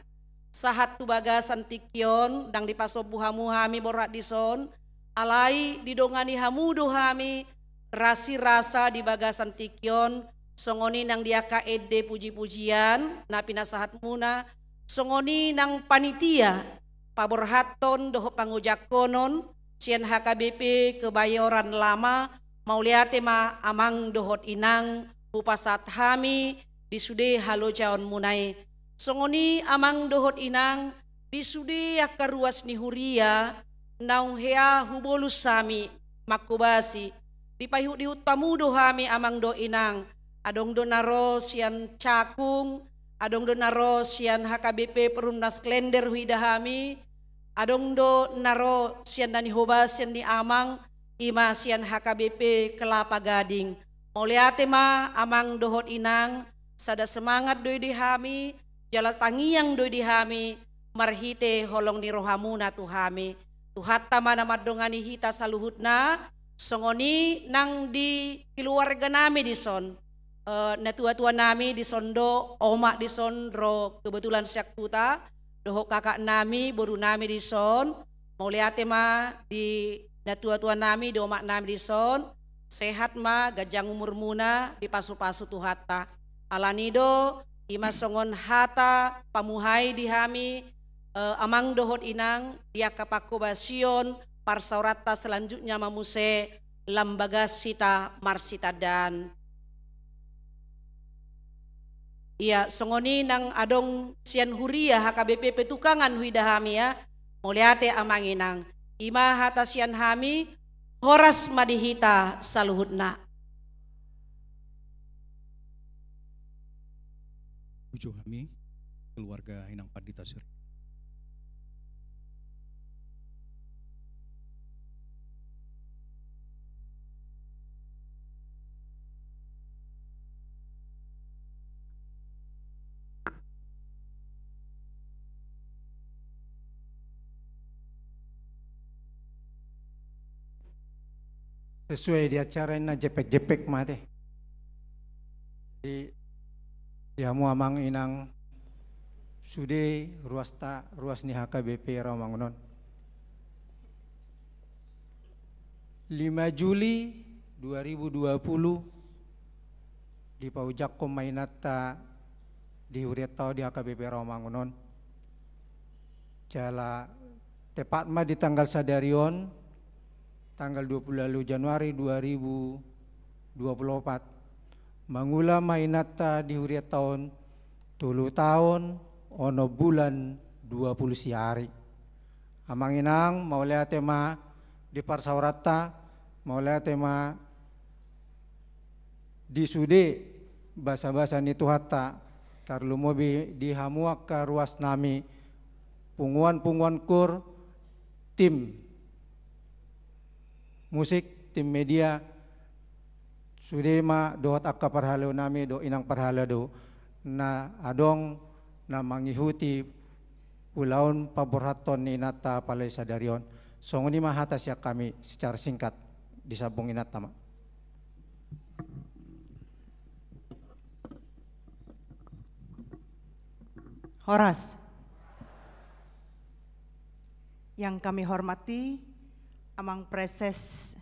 sahat tu bagasan tingki on, ndang dipasombu hamu hami borhat dison, alai didongani hamu do hami rasirasa di bagasan tingki on, songon i nang di angka ende puji-pujian na pinasahatmuna, songon i nang panitia paborhathon dohot pangojongkonon sian H K B P Kebayoran Lama, mauliate ma amang dohot inang hupasahat hami di sude halojaonmuna i. Songon i amang dohot inang, di sude angka ruas ni huria naung hea hubolus hami mangkobasi, dipaihut-ihut hamu do hami amang dohot inang, adong do na ro sian Cakung, adong do na ro sian H K B P Perumnas Klender huida hami, adong do na ro sian na nihobas sian ni amang, i ma sian H K B P Kelapa Gading. Mauliate ma amang dohot inang, sada semangat do i di hami, jala tangiang do i di hami, marhite holong ni rohamuna tu hami. Tuhanta ma na mandongani hita saluhutna, songon i nang di keluarganami dison, eh, natua-tuanami dison do, omak dison ro kebetulan sian huta, dohot kakaknami, borunami dison, mauliate ma di natuatua nami dohot umak nami dison, sehat ma ganjang umurmuna, dipasupasu Tuhanta. Alani do, i ma songon hata pamuhai di hami, eh, amang dohot inang, di angka panghobasion parsaoranta selanjutnya ma muse lam bagas hita marsitandaan. Ia, songon i nang adong sian huria H K B P Petukangan huida hami, ia. Mauliate amang inang. I ma hata sian hami, horas ma di hita saluhutna. Uju hami, keluarga Inang Pandita Sri. Sesuai di acara i na jepek-jepek ma ate. Jadi, di hamu amang inang, sude ruasta, ruas ni H K B P Rawamangun on. Lima Juli dua ribu dua puluh, dipaojakhon ma inanta di hurianta on di H K B P Rawamangun on. Jala tepat ma di tanggal sadari on, tanggal dua puluh ualu Januari dua ribu dua puluh opat, mangula ma inanta di hurianta on tolu taon, onom bulan, dua puluh sia ari. Amang inang, mauliate ma di parsaoranta, mauliate ma di sude basabasa ni Tuhanta, tarlumobi di hamu angka ruas nami, punguan-punguan kur, tim musik, tim media, sude ma dohot angka parhalado nami dohot inang parhalado na adong na mangihuti ulaon paborhathon ni inanta apalagi sadari on. Songon i ma hata sian hami secara singkat, disambung inanta ma. Horas. Yang kami hormati Amang Praeses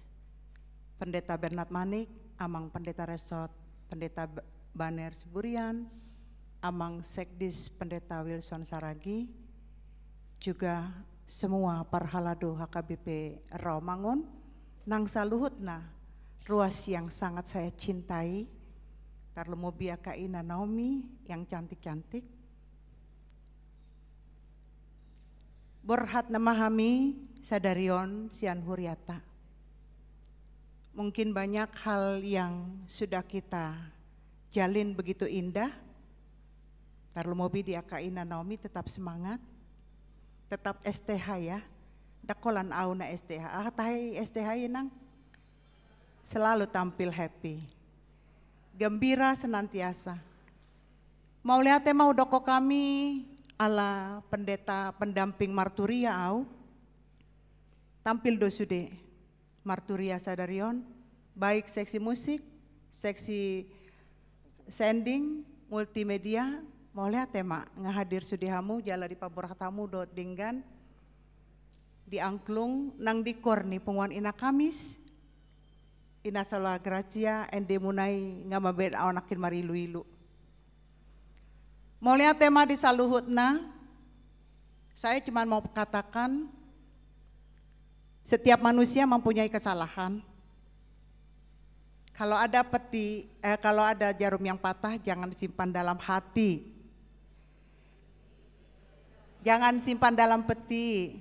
Pendeta Bernard Manik, Amang Pendeta Resort Pendeta B-, Baner Siburian, Amang Sekdis Pendeta Wilson Saragih, juga semua parhalado H K B P Rawamangun, nang saluhutna ruas yang sangat saya cintai, tarlumobi angka ina Naomi yang cantik-cantik. Borhat nama hami sadari on sian hurianta. Mungkin banyak hal yang sudah kita jalin begitu indah. Tarlumobi di angka ina Naomi, tetap semangat. Tetap S T H ya. Ndang holan au na S T H. Ah, tahe S T H inang. Selalu tampil happy. Gembira senantiasa. Mauliate ma hudokhon hami ala pendeta pendamping marturia au. Tampil do sude marturia sadari on, baik seksi musik, seksi sending, multimedia, mauliate ma nga hadir sude hamu jala dipaborhat hamu dohot denggan di angklung nang di kor ni punguan ina Kamis. Ina Saloha Gracia, endemuna i nga mambahen au nangkin mariluilu. Mauliate ma di saluhutna. Saya cuma mau katakan, setiap manusia mempunyai kesalahan. Kalau ada peti, eh, kalau ada jarum yang patah, jangan disimpan dalam hati. Jangan simpan dalam peti.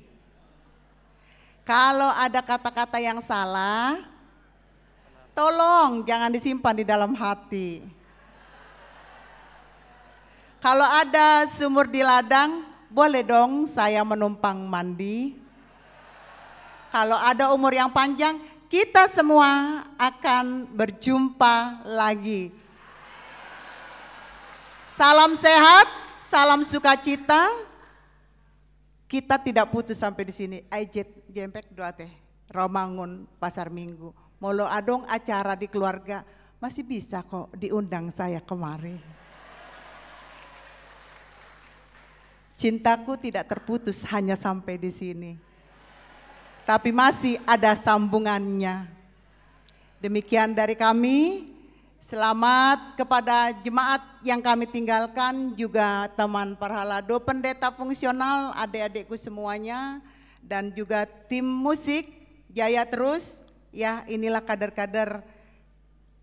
Kalau ada kata-kata yang salah, tolong jangan disimpan di dalam hati. Kalau ada sumur di ladang, boleh dong saya menumpang mandi. Kalau ada umur yang panjang, kita semua akan berjumpa lagi. Salam sehat, salam sukacita. Kita tidak putus sampai di sini. Ai jet jempek doa teh. Rawamangun Pasar Minggu. Molo adong acara di keluarga, masih bisa kok diundang saya kemari. Cintaku tidak terputus hanya sampai di sini. tapi masih ada sambungannya. Demikian dari kami. Selamat kepada jemaat yang kami tinggalkan, juga teman parhalado, pendeta fungsional, adik-adikku semuanya, dan juga tim musik. Jaya terus, ya, inilah kader-kader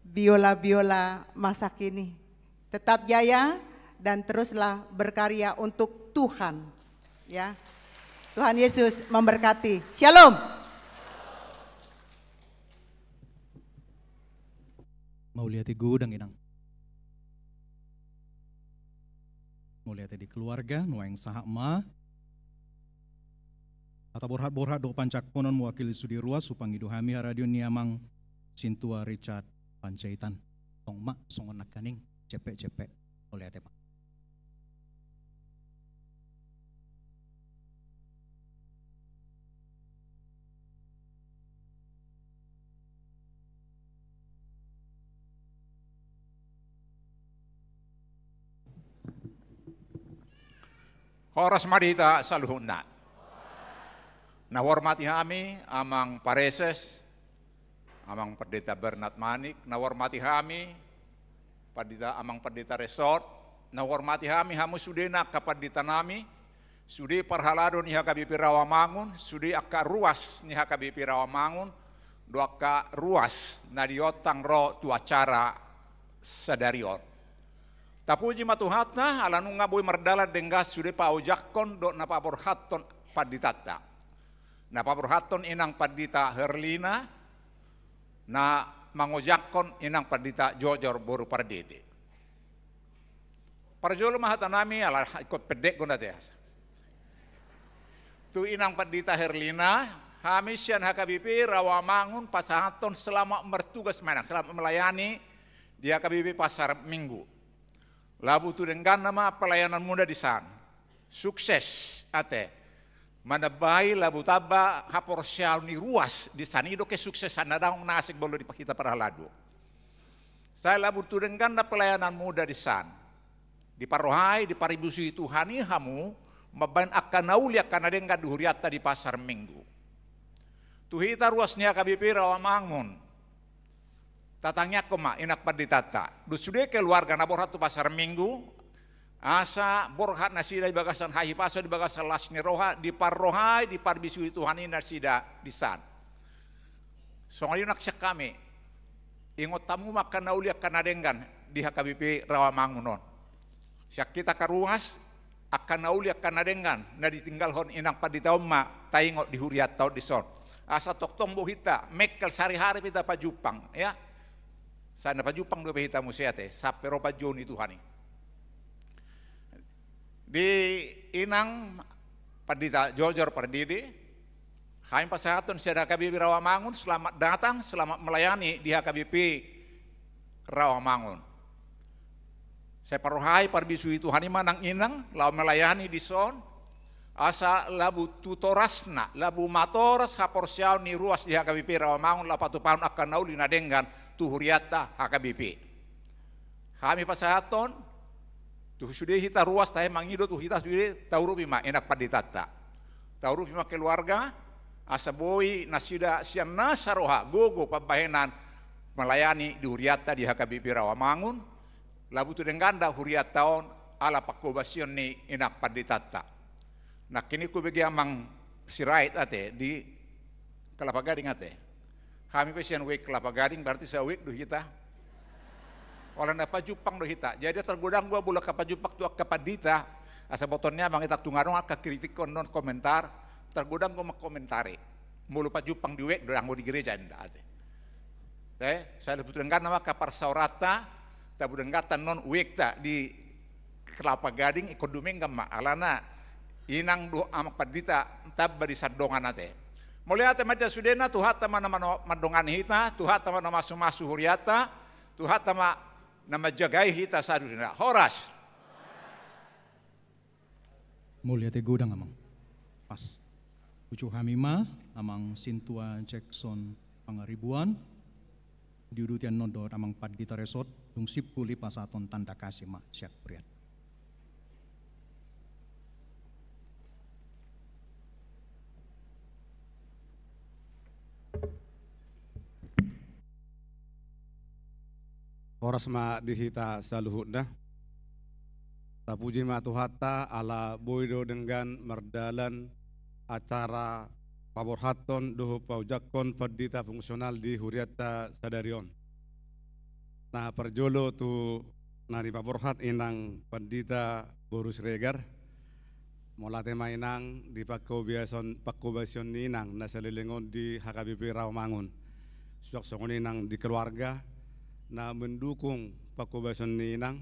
biola-biola masa kini. Tetap jaya dan teruslah berkarya untuk Tuhan. Ya. Tuhan Yesus memberkati. Shalom. Mauliate godang, Inang. Mauliate di keluarga, nuaeng sahat ma hata borhat-borhat dohot panjangkonon mewakili sude ruas, hupangido hami haradeon ni Amang Sintua Richard Panjaitan. Tong ma songon nangkaning cepe-cepe. Mauliate ma. Horas ma di hita saluhutna. Na huhormati hami Amang Pareses, Amang Pendeta Bernard Manik, na huhormati hami Pandita, Amang Pandita Resort, na huhormati hami hamu sudena angka pandita nami, sude parhalado ni H K B P Rawamangun, sude angka ruas ni H K B P Rawamangun, dohot angka ruas na diontang ro tu acara sadari on. Tapuji ma Tuhanta, ala nunga boi mardalan denggan sude paojakhon dohot na paborhathon panditanta. Na paborhathon Inang Pandita Herlina, na mangojakhon Inang Pandita Jojor boru Pardede. Parjolo ma hata nami, ala ingkon pendek gonda teasa. Tu Inang Pandita Herlina, hami sian H K B P Rawamangun pasahathon selamat bertugas ma Inang, selamat melayani di H K B P Pasar Minggu. Labu tu dengganna ma pelayanan muna di san. Sukses, ate. Manambai labu tamba haporseaon ni ruas di san, i do kesuksesan na daong na asing bolo di hita parhalado. Sai labu tu dengganna pelayanan muna di san. Diparrohai, diparibusui Tuhan i hamu, mambahen angka na uli angka na denggan di hurianta di Pasar Minggu. Tu hita ruas ni H K B P Rawamangun, tatangiangkon ma Inang Panditanta dohot sude keluarga na borhat tu Pasar Minggu, asa borhat nasida di bagasan hahipason, di bagasan las ni roha, diparrohai, diparibusui Tuhan i nasida di san. Songon i nang sian hami, ingot hamu ma angka na uli angka na denggan di H K B P Rawamangun on. Sian hita angka ruas, angka na uli angka na denggan na ditinggalhon Inang Pandita on ma taingot di hurianta on dison. Asa tongtong bohita, mengkel sahari-hari pe hita pajumpang, ya. Sai na pajumpang dope hita muse, ate, sampe ro panjou ni Tuhan i. Di Inang Pandita Jojor Pardede, hami pasahathon sian H K B P Rawamangun, selamat datang, selamat melayani di H K B P Rawamangun. Sai parrohai, paribusui Tuhan i ma nang Inang laho melayani dison, asa labu tu torasna, labu matoras haporseaon ni ruas di H K B P Rawamangun laho patupahon angka na uli na denggan tu hurianta H K B P. Hami pasahathon, tu sude hita ruas tahe mangido tu hita sude, taurupi ma Inang Panditanta. Taurupi ma keluarga, asa boi nasida sian nasa roha gogo pambahenan melayani di hurianta di H K B P Rawamangun, labu tu dengganna hurianta on ala panghobasion ni Inang Panditanta. Nangkin i hubege Amang Sirait, ate, di Kelapa Gading, ate. Hami pe sian U E K Kelapa Gading, berarti sa-U E K do hita. Holan na pajumpang do hita. Jadi tergoda anggo molo angka pajumpang tu angka pandita, asa botoon ni Amang, ita tung adong angka kritik, on, non, komentar, tergoda anggo mangkomentari. Molo pajumpang di U E K do, ndang anggo di gereja, enda, ate. Eh, sai labu tu dengganna ma angka parsaoranta, labu tu dengganna non U E K-ta di Kelapa Gading, ingkon dumenggan ma, alana Inang dohot Amang Pandita tamba di san dongan, ate. Mauliate ma di hita sudena, Tuhanta ma na mano-, mandongani hita, Tuhanta ma na mamasu-masu hurianta, Tuhanta ma na manjagai hita saluhutna. Horas. Mauliate godang, Amang. Pas. Uju hami ma Amang Sintua Jackson Pangaribuan, diuduti annon dohot Amang Pandita Resort, dung simpul i pasahathon tanda kasih ma sian hurian. Horas ma di hita saluhutna. Tapuji ma Tuhanta ala boi do denggan mardalan acara paborhathon dohot paojakhon pandita fungsional di hurianta sadari on. Na parjolo tu na nipaborhat inang pandita boru Siregar. Mauliate ma inang di pangkobasion, pangkobasion ni inang na saleleng on di H K B P Rawamangun. Suang songon i nang di keluarga na mendukung pangkobasion ni inang.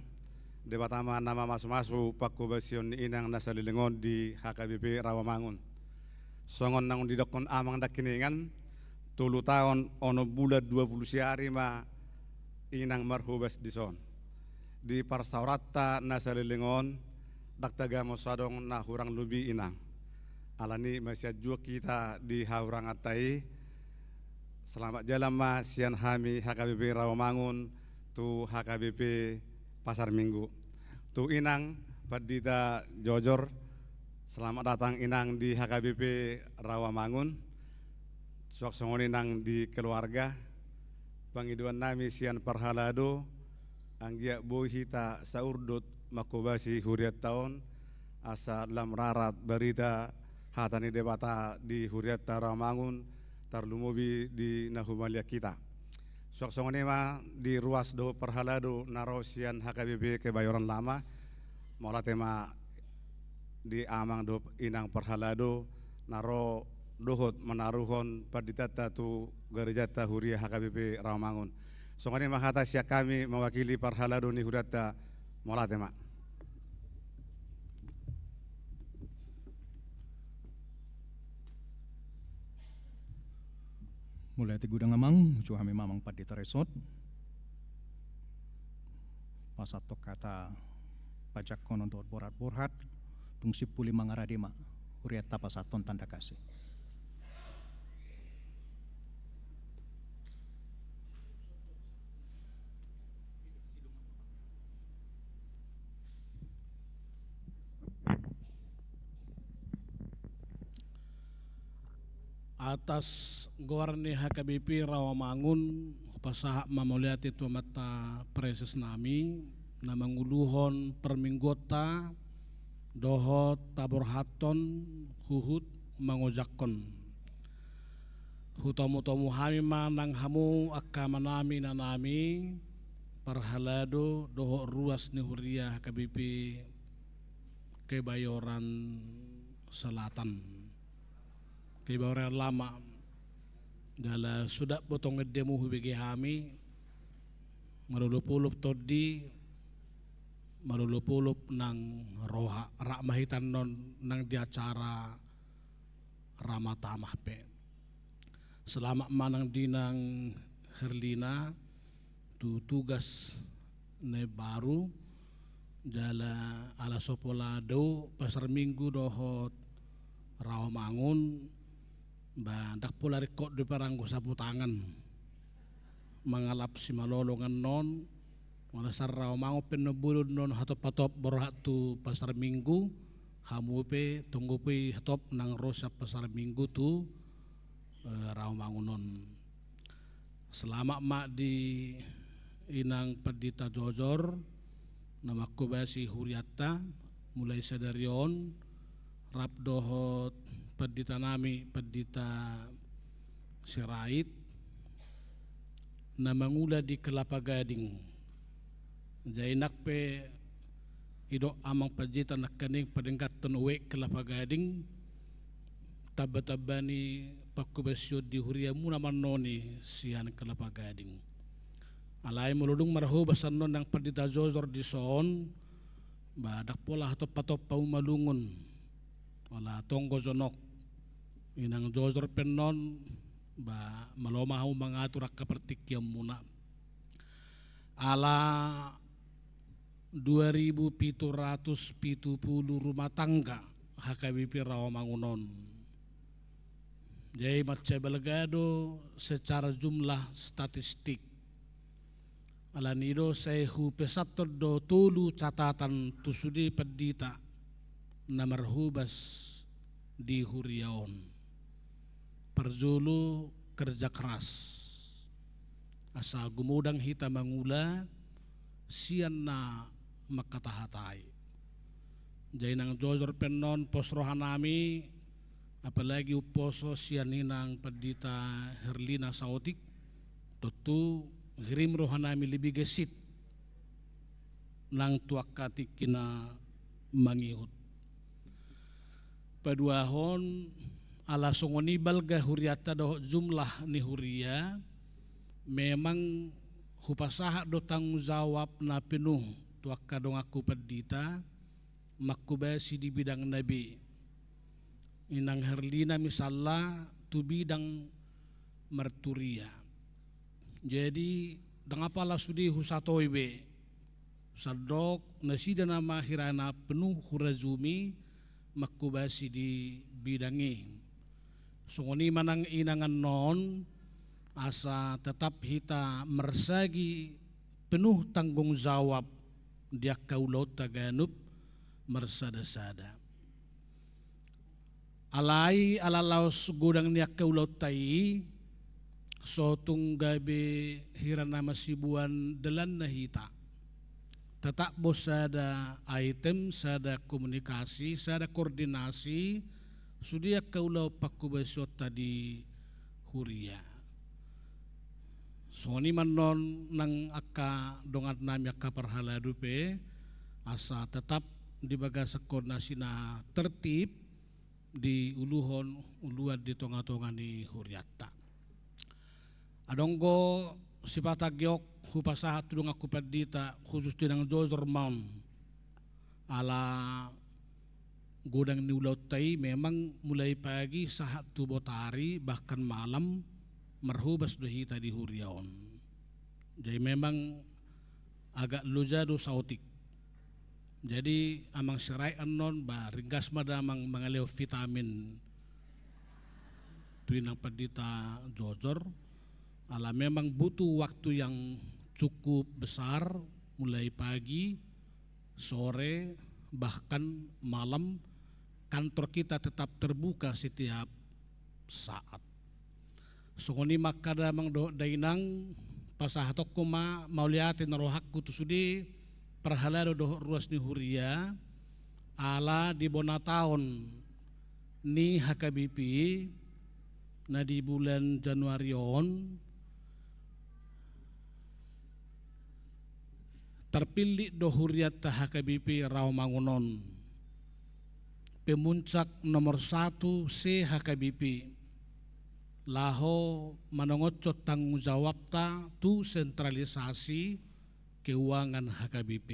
Debata ma na mamasumasu pangkobasion ni inang na saleleng on di H K B P Rawamangun. Songon naung didokkon amang nangkiningan, tolu taon onom bulan dua pulu sia ari ma inang marhobas dison. Di parsaoranta na saleleng on, ndang tagamon so adong na hurang lobi inang. Alani masianjuan hita di hahuranganta i, selamat jalan ma sian hami H K B P Rawamangun tu H K B P Pasar Minggu. Tu inang pandita Jojor, selamat datang inang di H K B P Rawamangun. Suang songon i nang di keluarga. Pangidoan nami sian parhalado, anggiat boi hita saurdot mangkobasi hurianta on, asa lam rarat barita hata ni Debata di hurianta Rawamangun, tarlumobi di na humaliang hita. Suang songon i ma di ruas dohot parhalado na ro sian H K B P Kebayoran Lama. Mauliate ma di amang dohot inang parhalado na ro dohot manaruhon panditanta tu garejanta huria H K B P Rawamangun. Songon i ma hata sian hami mewakili parhalado ni hurianta, mauliate ma. Mauliate godang amang, uju hami ma amang pandita resort. Pasahat hata paojakhon dohot borhat-borhat, tung simpul i mangarade ma, hurianta pasahathon tanda kasih. Atas goar ni H K B P Rawamangun, hupasahat ma mauliate tu Amanta Praeses nami, na manguluhon parmingguonta, dohot paborhathon huhut mangojakhon. Hutomu-tomu hami ma nang hamu angka amanami, inanami, parhalado dohot ruas ni huria H K B P Kebayoran Selatan. Kebayoran Lama. Jala suda botong endemu hubege hami, malolop-olop tondi, malolop-olop nang roha, rap ma hita annon nang di acara Rama Tama pe. Selamat ma nang di inang Herlina, tu tugas na imbaru, jala ala so pola dao Pasar Minggu dohot Rawamangun, ba ndang pola ringkot dope ra anggo sapu tangan mangalap simalolong annon, molo sian Rawamangun pe annon boi do annon hatop-hatop borhat tu Pasar Minggu, hamu pe tonggo pe hatop nang ro sian Pasar Minggu tu eh, Rawamangun on. Selamat ma di inang pandita Jojor, na mangkobasi hurianta, mulai sadari on, rap dohot pandita nami, pandita Sirait, na mangula di Kelapa Gading. Jadi nang pe didok amang pandita nangkaning padengganhon oek Kelapa Gading, tamba-tamba ni pangkobasion di huriamuna ma annon i sian Kelapa Gading. Alai molo dung marhobas annon nang pandita Jojor dison, ba ndang pola hatop-hatop pamalungun. Ala tonggo jonok. Inang Jojor pe annon, ba malo ma hamu mangatur angka partingkianmuna. Ala dua ribu pitu ratus pitu pulu rumah tangga H K B P Rawamangun on. Jadi mansai balga do secara jumlah statistik. Alani do sai hupesanhon do tolu catatan tu sude pandita na marhobas di huria on. Parjolo kerja keras. Asa gumodang hita mangula, sian na mangkatahatai. Jadi nang jojor pe annon pos rohanami, apalagi umposo sian inang pandita Herlina Saotik, tontu hirim rohanami lebih gesit nang tu angka tingki na mangihut. Paduahon, ala songon i balga hurianta dohot jumlah ni huria, memang hupasahat do tanggung jawab na penuh tu angka donganku pandita, mangkobasi di bidangna be. Inang Herlina misalna tu bidang marturia. Jadi, ndang apala sude husatoi be. Sandok nasida nama hira na penuh hurajumi mangkobasi di bidang i. Songon i ma nang inang annon, asa tetap hita marsagi penuh tanggung jawab di angka ulaonta ganup marsada-sada. Alai ala laos godang ni angka ulaonta i, so tung gabe hira na masibuan dalanna hita. Tetap do sada item, sada komunikasi, sada koordinasi, sude angka ulaon pangkobasionta di huria. Songon i ma annon nang angka dongannami angka parhalado pe, asa tetap di bagasan koordinasi na tertib, diuluhon uluan di tonga-tonga ni hurianta. Adong do sipata giok hupasahat tu donganku pandita, khusus tu inang jojor ma on. Ala godang ni ulaonta i memang mulai pagi sahat tu botari, bahkan malam, marhobas do hita di huria on. Jadi memang agak loja do Saotik. Jadi Amang Sirait annon, ba, ringgas ma damang mangalehon vitamin tu inang pandita jojor. Ala memang butuh waktu yang cukup besar, mulai pagi, sore, bahkan malam, kantor kita tetap terbuka setiap saat. Songon i ma angka damang dohot dainang, pasahatonku ma mauliate ni rohangku tu sude parhalado dohot ruas ni huria, ala di bona taon ni H K B P na di bulan Januari on, tarpillit do hurianta H K B P Rawamangun on. Pemuncak nomor satu se H K B P. Laho manongothon tanggung jawabta tu sentralisasi keuangan H K B P.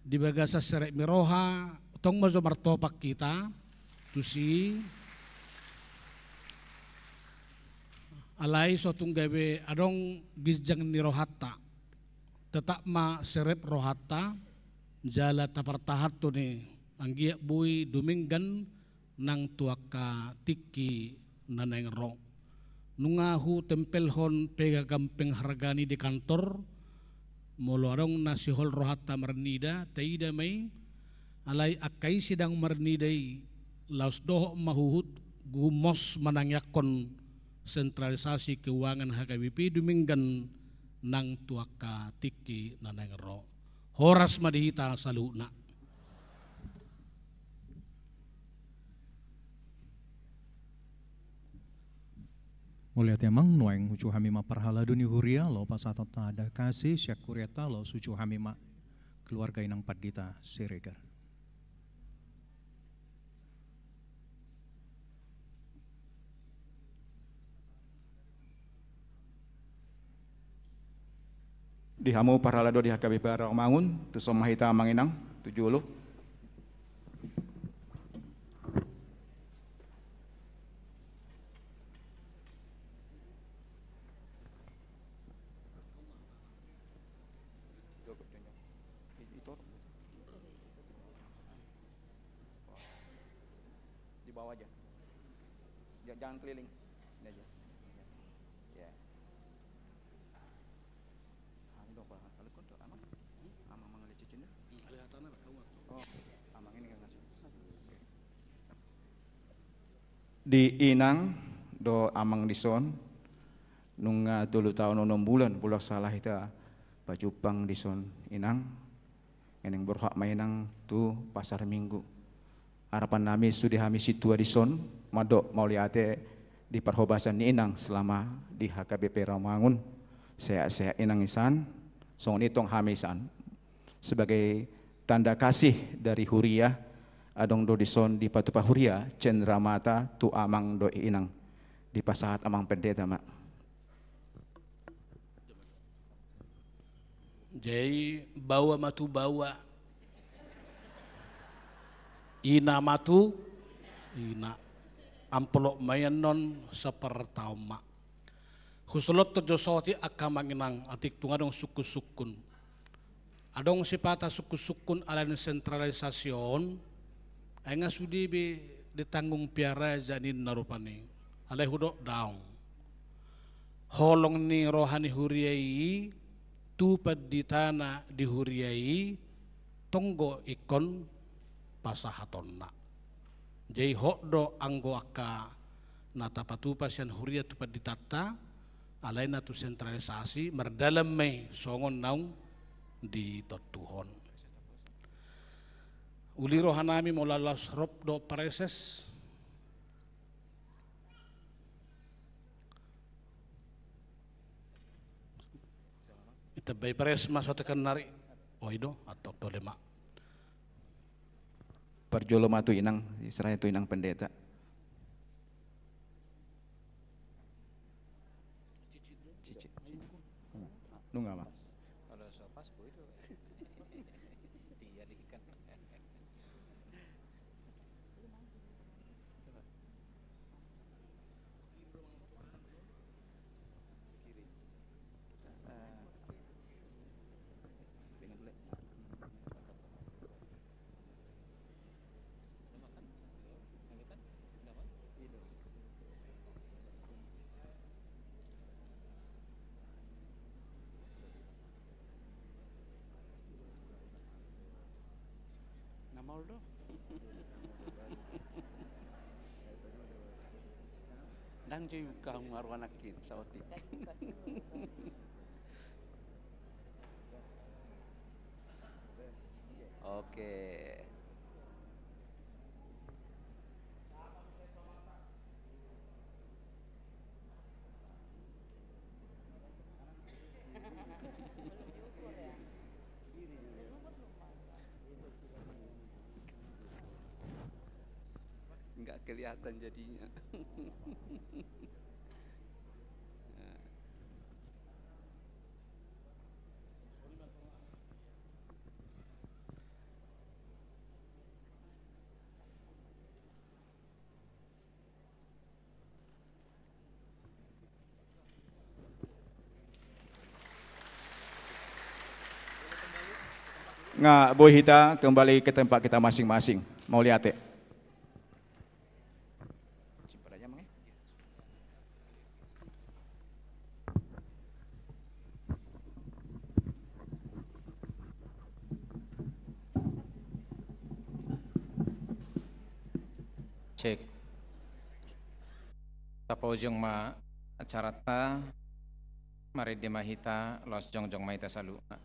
Di bagasan serep ni roha, tong ma jo martopak hita, tusi. Alai so tung gabe adong ginjang ni rohanta. Tetap ma serep rohanta, jala tapartahanhon i anggiat boi dumenggan nang tu angka tingki na naeng ro. Nunga hutempelhon piagam penghargaan i di kantor, molo adong na sihol rohanta marnida, taida ma i, alai angka i sidang marnida i, laos dohot ma huhut gumos manangiangkon sentralisasi keuangan H K B P dumenggan nang tu angka tingki na naeng ro. Horas ma di hita saluhutna. Mauliate amang, nuaeng uju hami ma parhalado ni huria, laho pasahat hata ende kasih sian hurianta, laos uju hami ma keluarga inang pandita Siregar. Di hamu parhalado di H K B P Rawamangun, tuson ma hita amang inang, tu jolo. Di bawah aja. Ja-, jangan keliling. Sini aja. Ya. Ah, ini dong, Pak. Kalau kau tuh, Amang? Amang, Amang lihat cicingnya? Oh, Amang ini kan langsung. Di inang dohot amang dison, nunga tolu taon onom bulan, molo ua salah hita, pajumpang dison inang, nunga borhat ma inang tu pasar Minggu. Harapan nami sude hami sintua dison mandok mauliate di parhobasan ni inang selama di H K B P Rawamangun. Sehat-sehat inang isan, songon i tong hami isan. Sebagai tanda kasih dari huria, adong do dison dipatupa huria cendramata tu amang dohot inang. Dipasahat amang pendeta ma. Jadi baoa ma tu baoa, ina ma tu ina. Amplop ma i annon sapartaon ma. Husolhothon jo saotik angka amang inang, atik tung adong sungkun-sungkun. Adong sipata sungkun-sungkun alani sentralisasi on, ai nga sude be ditanggung Pearaja ninna rupani. Alai hudok daong. Holong ni roha ni huria i tu panditana di huria i tonggo ingkon pasahatonna. Jadi hot do anggo angka na tapatupa sian huria tu panditanta, alai na tu sentralisasi mardalan ma i songon naung ditontuhon. Uli roha nami molo laos rap do pareses. Ita bai pareses ma saotik nari. O i do, antong tole ma. Parjolo ma tu inang, serahkan tu inang pendeta. Cicit. Nunga ma. Kalau so pas, boi do. Dia di ikan. Na maol do. Ndang jo ibuka hamu aru anakkin saotik. Oke. Nggak kelihatan jadinya. Nga boi hita kembali ke tempat kita masing-masing. Mauliate. Cek. Tapaujung ma acaranta, marende ma hita, laos jongjong ma hita saluhutna.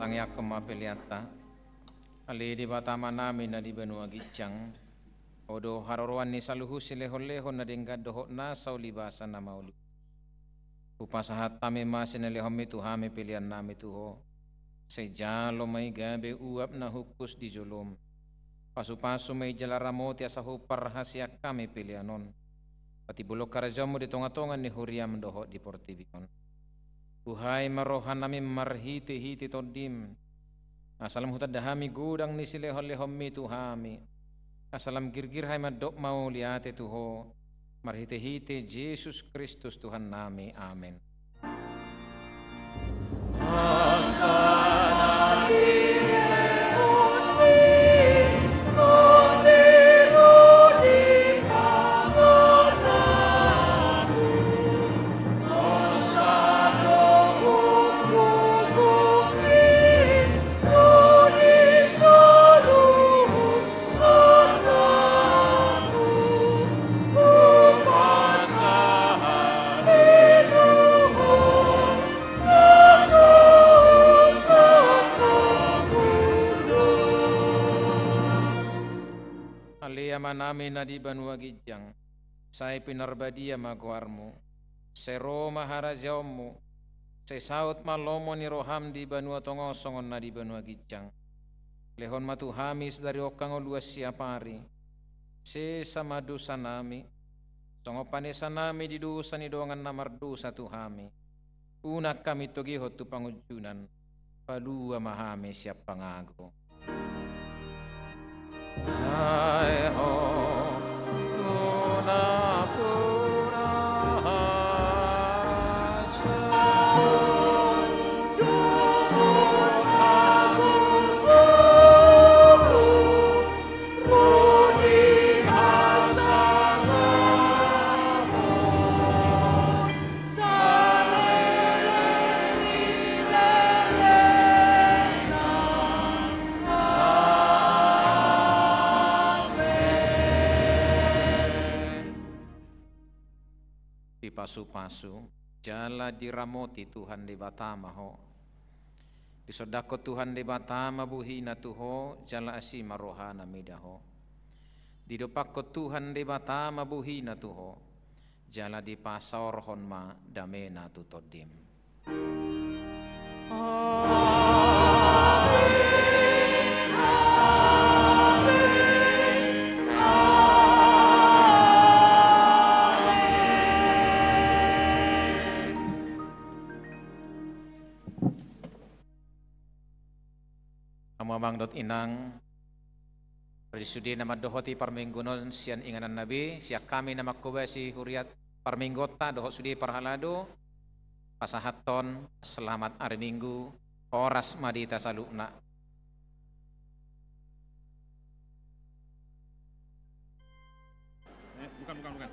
Tangiangkon ma peleanta. Ale Debata Amanami na di banua ginjang, Ho do haroroan ni saluhut silehonlehon na denggan dohot nasa ulibasa na mauliutus. Hupasahat hami ma sinalehonmi tu hami peleannami tu Ho. Sai jalo ma i gabe uap na hungkus di jolom. Pasupasu ma i jala ramoti asa huparhaseang hami pelean on. Patimbulhon harajaonmu di tongatonga ni huriam dohot di portibi on. Buhai ma rohanami marhitehite Tondim. Asa lam hutanda hami godang ni silehonlehonmi tu hami. Asa lam girgir hami mandok mauliate tu Ho. Marhitehite Jesus Kristus Tuhannami. Amen. Ale Amanami na di banua ginjang, sai pinarbadia ma goarmu, sai ro ma harajaonmu, sai saut ma lomo ni roham di banua tonga on songon na di banua ginjang. Lehon ma tu hami sadari on hangoluan siapari. Sesa ma dosanami, songon panesanami di dosa ni dongan na mardosa tu hami. Unang hami togihon tu pangunjunan, palua ma hami sian pangago. Ai Ho, puna-puna harajaon. Dipasupasu jala diramoti Tuhan Debata ma ho. Disondangkon Tuhan Debata ma bohina tu ho, jala asi ma rohana mida ho. Didompakkon Tuhan Debata ma bohina tu ho, jala dipasaorhon ma damena tu tondim. Hamu amang dohot inang, ro di sude na mandohoti parmingguon on sian ingananna be, sian hami na manghobasi huria parmingguonta dohot sude parhalado, pasahathon selamat ari Minggu, horas ma di hita saluhutna. Eh, bukan, bukan, bukan.